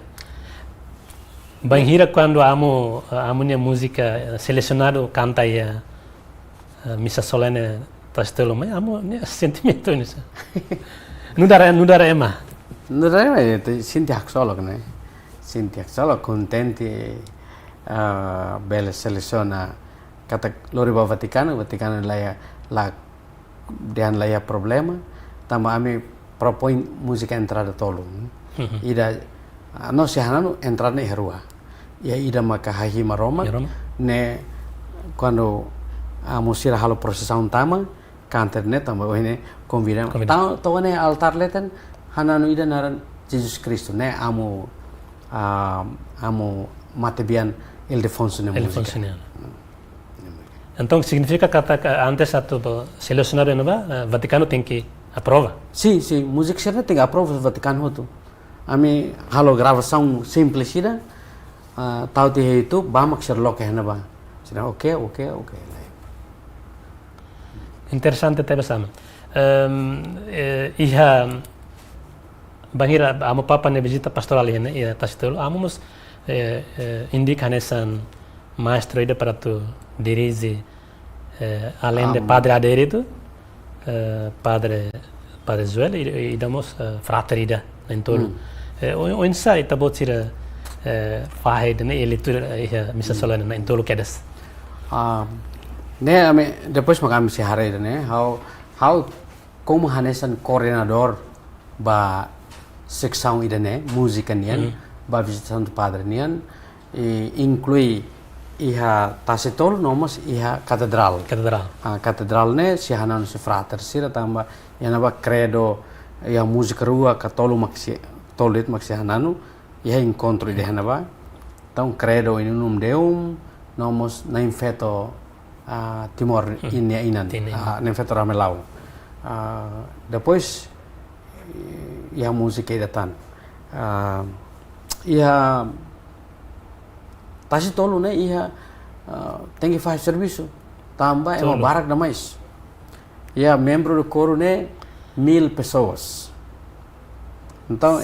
Bainhira kuandu amu, amu-nia múzika, eh, selesionadu kanta iha, eh, misa solene Tasi Tolu mai, amu-nia sentimentu oinsá? Nu'udar, nu'udar ema? Nu'udar ema, eh, te-, sente haksolok, ne'e? Sente haksolok, kontente, ah, bele selesiona katak lori ba Vatikanu, Vatikanu la iha, la dehan la iha problema, tanba ami propoin múzika entrada tolu. Mhm. Ida, ah, no se hananu entrada ne'e iha rua. Iha ida maka Hahi Maromak, Maromak, ne'e kuandu amu sira halo prosesaun tama, kanta ne'e tanba ohin ne'e konvida. Konvida. Tau, tau ne'e altár leten, hananu ida naran Jesus Kristu, ne'e amu, ah, amu matebian Ildefonso nia múzika. Ildefonso nian. Hmm. Entaun, signifika katak antes atu ba selesionadu iha ne'ebá, eh, Vatikanu tenke aprova? Sin, sin. Múzika sira-ne'e tenke aprova Vatikanu hotu. Ami halo gravasaun simples ida, ah, tau tiha iha YouTube, ba mak sira loke iha ne'ebá. Sira, oke, oke, oke, lae. Interesante tebes, Amu. Em, eh, iha, bainhira Amu Papa nia vizita pastorál iha ne'e, iha Tasitolu, Amu mós, eh, eh, indika hanesan maestro ida para atu dirije, eh, além de Amu. Padre Adérito, eh, Padre, Padre Joel, i, i, ida mós, eh, frater ida, na'in-tolu. Hmm. Eh, o, oinsá ita-boot sira, eh, fahe ida-ne'e, eh, leitura, eh, iha misa, hmm, solene, na'in-tolu kedas. Ah, ne'e ami, depois mak ami sei haree ida-ne'e, ha'u, ha'u komu hanesan koordenadór ba seksaun ida-ne'e, múzika nian, mhm, ba vizita Santu Padre nian, i inklui iha Tasitolu no mós iha Katedrál. Katedrál. Ah, Katedrál ne'e sei hananu husi frater sira tanba iha ne'ebá kredo, iha múzika rua ka tolu mak sei, tolu de'it mak sei hananu, iha enkontru ida iha ne'ebá. Entaun, kredo Unum Deum, no mós Na'in Feto, ah, Timor, hmm, nia inan, Tina inan. Ah, Na'in Feto Ramelau. Ah, depois, eh, iha múzika ida tan. Ah, iha Tasitolu ne'e iha, ah, tenke fahe servisu. Tanba ema, tolu, barak demais. Iha membru do koru ne'e mil pessoas. Entaun,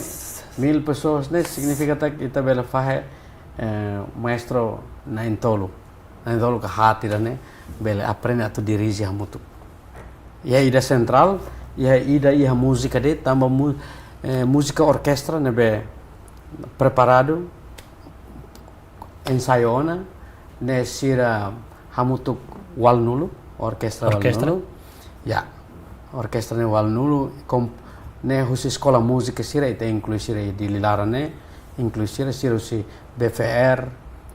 mil pessoas ne'e signifika katak ita bele fahe, eh, maestro na'in-tolu. Na'in-tolu ka haat ida-ne'e bele aprende atu dirije hamutuk. Iha ida sentrál, iha ida iha múzika de'it, tanba mu-, eh, múzika orkestra ne'ebé preparadu, ensaiu ona, ne'e sira hamutuk ualunulu, orkestra, orkestra? Ualunulu. Ya, orkestra ne'e ualunulu, kom-, ne'e husi eskola múzika sira, ita inklui sira iha Dili laran ne'e, inklui sira, sira husi B F R,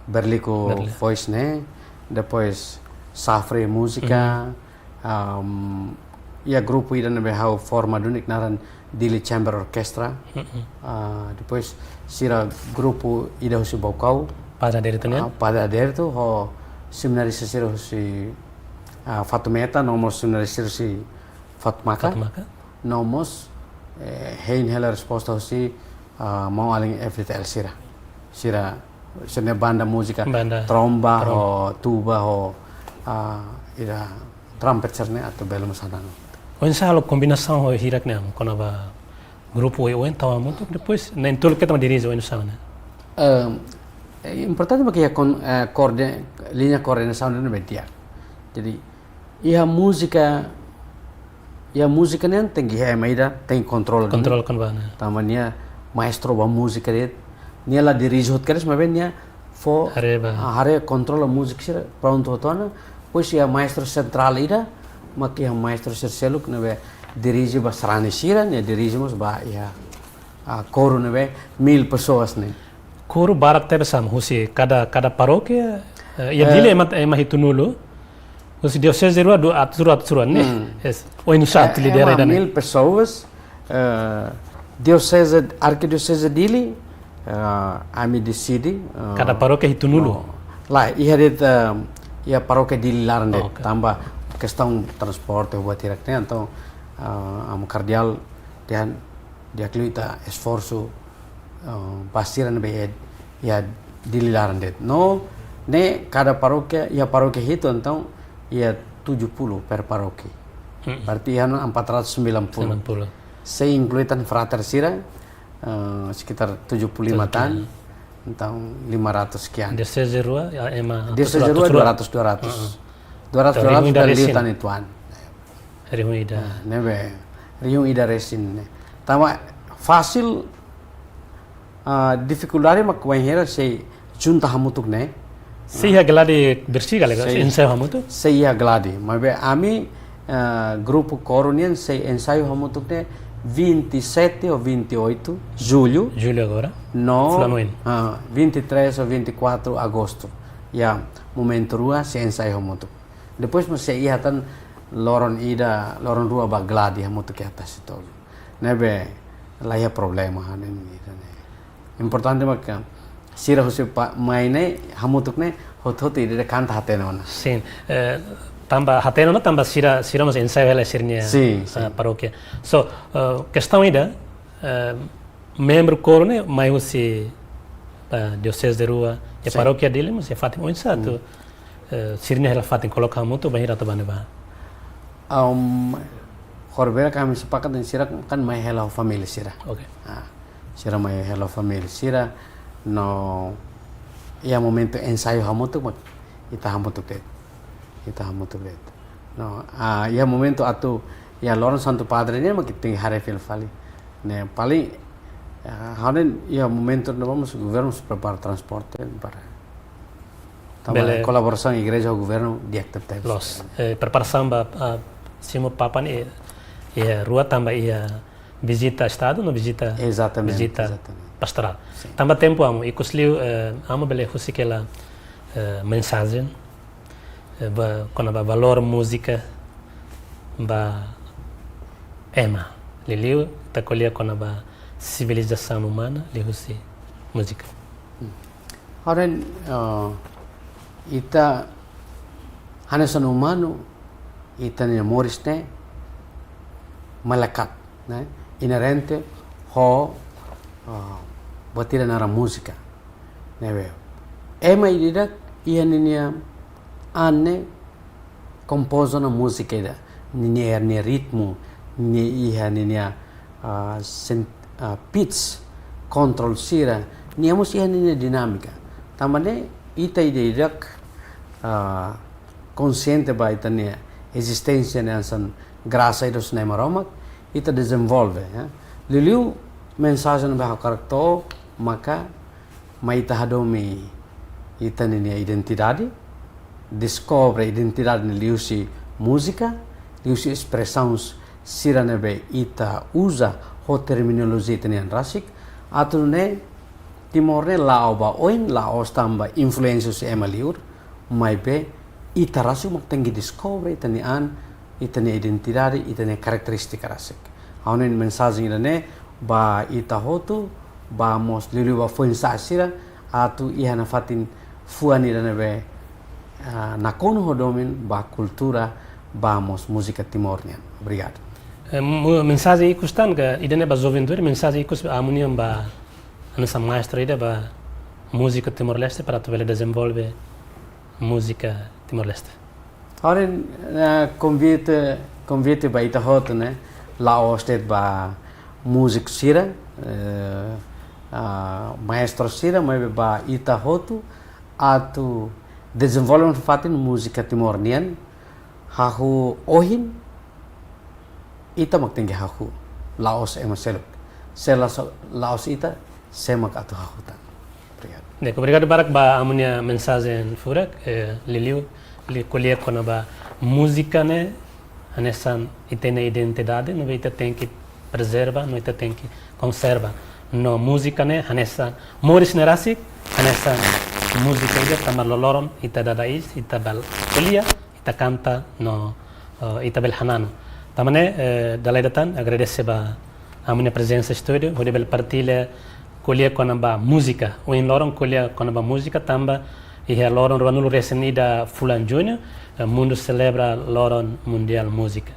Berliku, Berli. Voice ne'e, depois Safri Múzika, mhm. Am, iha grupu ida ne'ebé ha'u forma duni nia naran Dili Chamber Orchestra. Mm-mm. Ah, depois sira grupu ida husi Baucau. Padre Adérito nian? Ah, Padre Adérito, ho seminarista sira husi, ah, Fatumeta, no mós seminarista sira husi Fatumaka. Fatumaka. No mós, eh, hein hela resposta husi, ah, maun-alin F D T L sira. Sira, sira-nia banda múzika, banda tromba, tromba, ho tuba, ho, ah, ida trumpet sira-ne'e atu bele mós hananu. Oinsá halo kombinasaun ho hirak-ne'e, kona-ba grupu oioin tau hamutuk, depois na'in-tolu keta mak dirije, oinsá ne'e? Ehm, eh, importante mak iha kon-, eh, koorde-, liña koordenasaun ne'ebé di'ak. Jadi, iha múzika, iha múzika nian tenke iha ema ida tenke kontrola duni. Kontrola kona-ba ne'e. Tanba nia maestro ba múzika de'it, nia la dirije hotu kedas, maibé nia fó, haree ba, ah, haree kontrola múzika sira prontu hotu ona, depois iha maestro sentrál ida, mak iha maestro sira seluk ne'ebé dirije ba sarani sira, nia dirije mós ba iha, ah, koru ne'ebé mil pessoas ne'e. Koru barak tebes, Amu, husi kada, kada parókia, eh, iha, eh, Dili ema, ema hitunulu, husi dioseze rua, dua ratus, dua ratus rua, ne'e? Hmm. Yes. Oinsá atu, eh, lidera ema ida-ne'e? Mil pessoas, eh, dioseze, arkidioseze Dili, eh, ami deside, eh, kada parókia hitunulu? No. Lae, iha de'it, eh, iha parókia Dili laran de'it, oh, oke, tanba kestaun transporte buat hirak-ne'e, entaun, eh, Amu Kardeál dehan di'ak liu ita esforsu, eh, ba sira ne'ebé iha, iha Dili laran de'it. No, ne'e kada parókia, iha parókia hitu, entaun iha tujuh puluh per parókia. Hmm. Berarti iha ona empat ratus sembilan puluh. Sembilan puluh. Se inklui tan frater sira, eh, sekitar tujuh puluh lima tan, tujuh puluh lima. Entaun lima ratus kian. Dioseze rua, ya, ema, dioseze rua, dua ratus, dua ratus. Heeh. Dua ratus, entaun, dua ratus rihun ida resin. Liután ituan. Rihun ida. Ah, ne'ebé, rihun ida resin ne'e. Tanba fasil, ah, difikuldade mak bainhira sei junta hamutuk ne'e. Sei iha gladi bersih kali ka, sei, ensaiu hamutuk? Sei iha gladi. Maibé ami, ah, grupu koru nian sei ensaiu hamutuk ne'e vinte e sete ou vinte e oito julho. Julho agora. No, fulan oin. Ah, vinte e três ou vinte e quatro agosto. Ya, momentu rua sei ensaiu hamutuk. Depois mós sei iha tan loron ida, loron rua ba gladi hamutuk iha Tasitolu. Ne'ebé la iha problema hanesan ida-ne'e. Importante mak sira husi pa-, mai ne'e, hamutuk ne'e, hotu-hotu ida-idak kanta hatene ona. Sin, eh, tanba hatene ona, tanba sira, sira mós ensaiu hela sira-nia, sin, sin, eh, parókia. So, eh, kestaun ida, eh, Membru kóru ne'e mai husi, ah, dioseze rua, iha Sin. Parókia Dili, mas iha fatin oinsá atu, Hmm. eh, sira-nia hela fatin koloka hamutuk, bainhira atu bá ne'ebá. Um, Horbera kami sepakat dehan sira kan mai hela ho família sira. Oke. Ah, sira mai hela ho família sira, no iha momentu ensaiu hamutuk, mak ita hamutuk de'it. Ita hamutuk de'it. No, ah, iha momentu atu, iha loron Santu Padre ne'e, mak ita tenke haree fila fali. Ne'e, paling, ah, ha'u hanoin iha momentu ne'ebá mós governu mós prepara transporte para. Tanba Bele. kolaborasaun igreja ho governu di'ak tebes. Loos, eh, preparasaun ba, ah, simu Papa ne'e, iha rua tanba iha vizita Estadu, no vizita, Ezatamente, vizita ezatamente. pastorál. Sin. Tanba tempu amu, ikus liu, eh, amu bele husik hela, eh, mensajen, eh, ba, kona-ba valór múzika ba ema. Liuliu, ita ko'alia kona-ba sivilizasaun umana, liuhusi múzika. Hmm. Ha'u hanoin, eh, ita hanesan umanu, ita-nia moris ne'e melekat, ne'e, inerente ho, ah, buat ida naran múzika. Ne'ebé ema ida-idak iha ninia an ne'e kompoze ona múzika ida. Ninia, nia ritmu, nia iha ninia, ah, sen-, ah, pitch, kontrol sira, nia mós iha ninia dinámika. Tanba ne'e ita ida-idak, ah, konsiente ba ita-nia ezisténsia ne'e hanesan grasa ida husi Nai Maromak, ita dezenvolve, ya. Liuliu mensajen ne'ebé ha'u hakarak to'o maka mai ita hadomi ita-nia identidade, deskobre identidade ne'e liuhusi múzika, liuhusi espresaun sira ne'ebé ita uza ho terminolojia ita-nia an rasik, atu nune'e Timor ne'e la'o ba oin, la'ós tanba influénsia husi ema liur, maibé ita rasik mak tenke deskobre ita-nia an, ita-nia identidade, ita-nia karakterístika rasik. Ha'u hanoin mensajen ida-ne'e ba ita hotu, ba mós liuliu ba foin-sa'e sira, atu iha nafatin fuan ida ne'ebé, ah, nakonu ho domin ba kultura, ba mós múzika Timor nian. Obrigadu. Eh, mu-, mensajen ikus tan ka, ida-ne'e ba juventude, mensajen ikus ba amu nian ba hanesan maestru ida ba múzika Timor-Leste para atu bele dezenvolve múzika Timor-Leste. Ha'u hanoin, eh, konvite, konvite ba ita hotu, ne'e, la'ós de'it ba múziku sira, eh, ah, maestru sira, maibé ba ita hotu, atu dezenvolve nafatin múzika Timor nian, hahú ohin, ita mak tenke hahú, la'ós ema seluk. Se la'ós, la'ós ita, sé mak atu hahú tan. Obrigadu. Di'ak, obrigadu barak ba amu-nia mensajen furak, eh, liuliu, liu ko'alia kona-ba múzika ne'e, hanesan ita-nia identidade, no ita tenke prezerva, no ita tenke konserva. No múzika ne'e, hanesan, moris ne'e rasik, hanesan múzika ida tanba loroloron, ita dada iis, ita bele ko'alia, ita kanta, no, eh, ita bele hananu. Tanba ne'e, eh, dala ida tan, agradese ba amu-nia prezensa estúdiu, hodi bele partilla, ko'alia kona-ba múzika. Ohin loron ko'alia kona-ba múzika, tanba iha loron ruanulu resin ida fulan Juñu, eh, mundu selebra Loron Mundiál Múzika.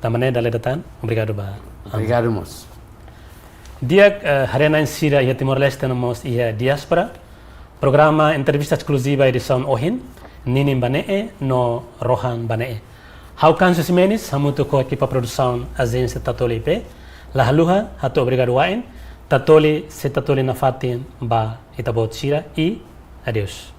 Tanba ne'e dala ida tan, obrigadu ba amu. Obrigadu mós. Di'ak, eh, haree-na'in sira iha Timor-Leste no mós iha diáspora. Programa entrevista eskluziva edisaun ohin, ninin ba ne'e no rohan ba ne'e. Ha'u Kansu Ximenes, hamutuk ho ekipa produsaun Ajénsia Tatoli I P, la haluha hato'o obrigadu wa'in, Tatoli sei Tatoli nafatin ba ita-boot sira i adeus.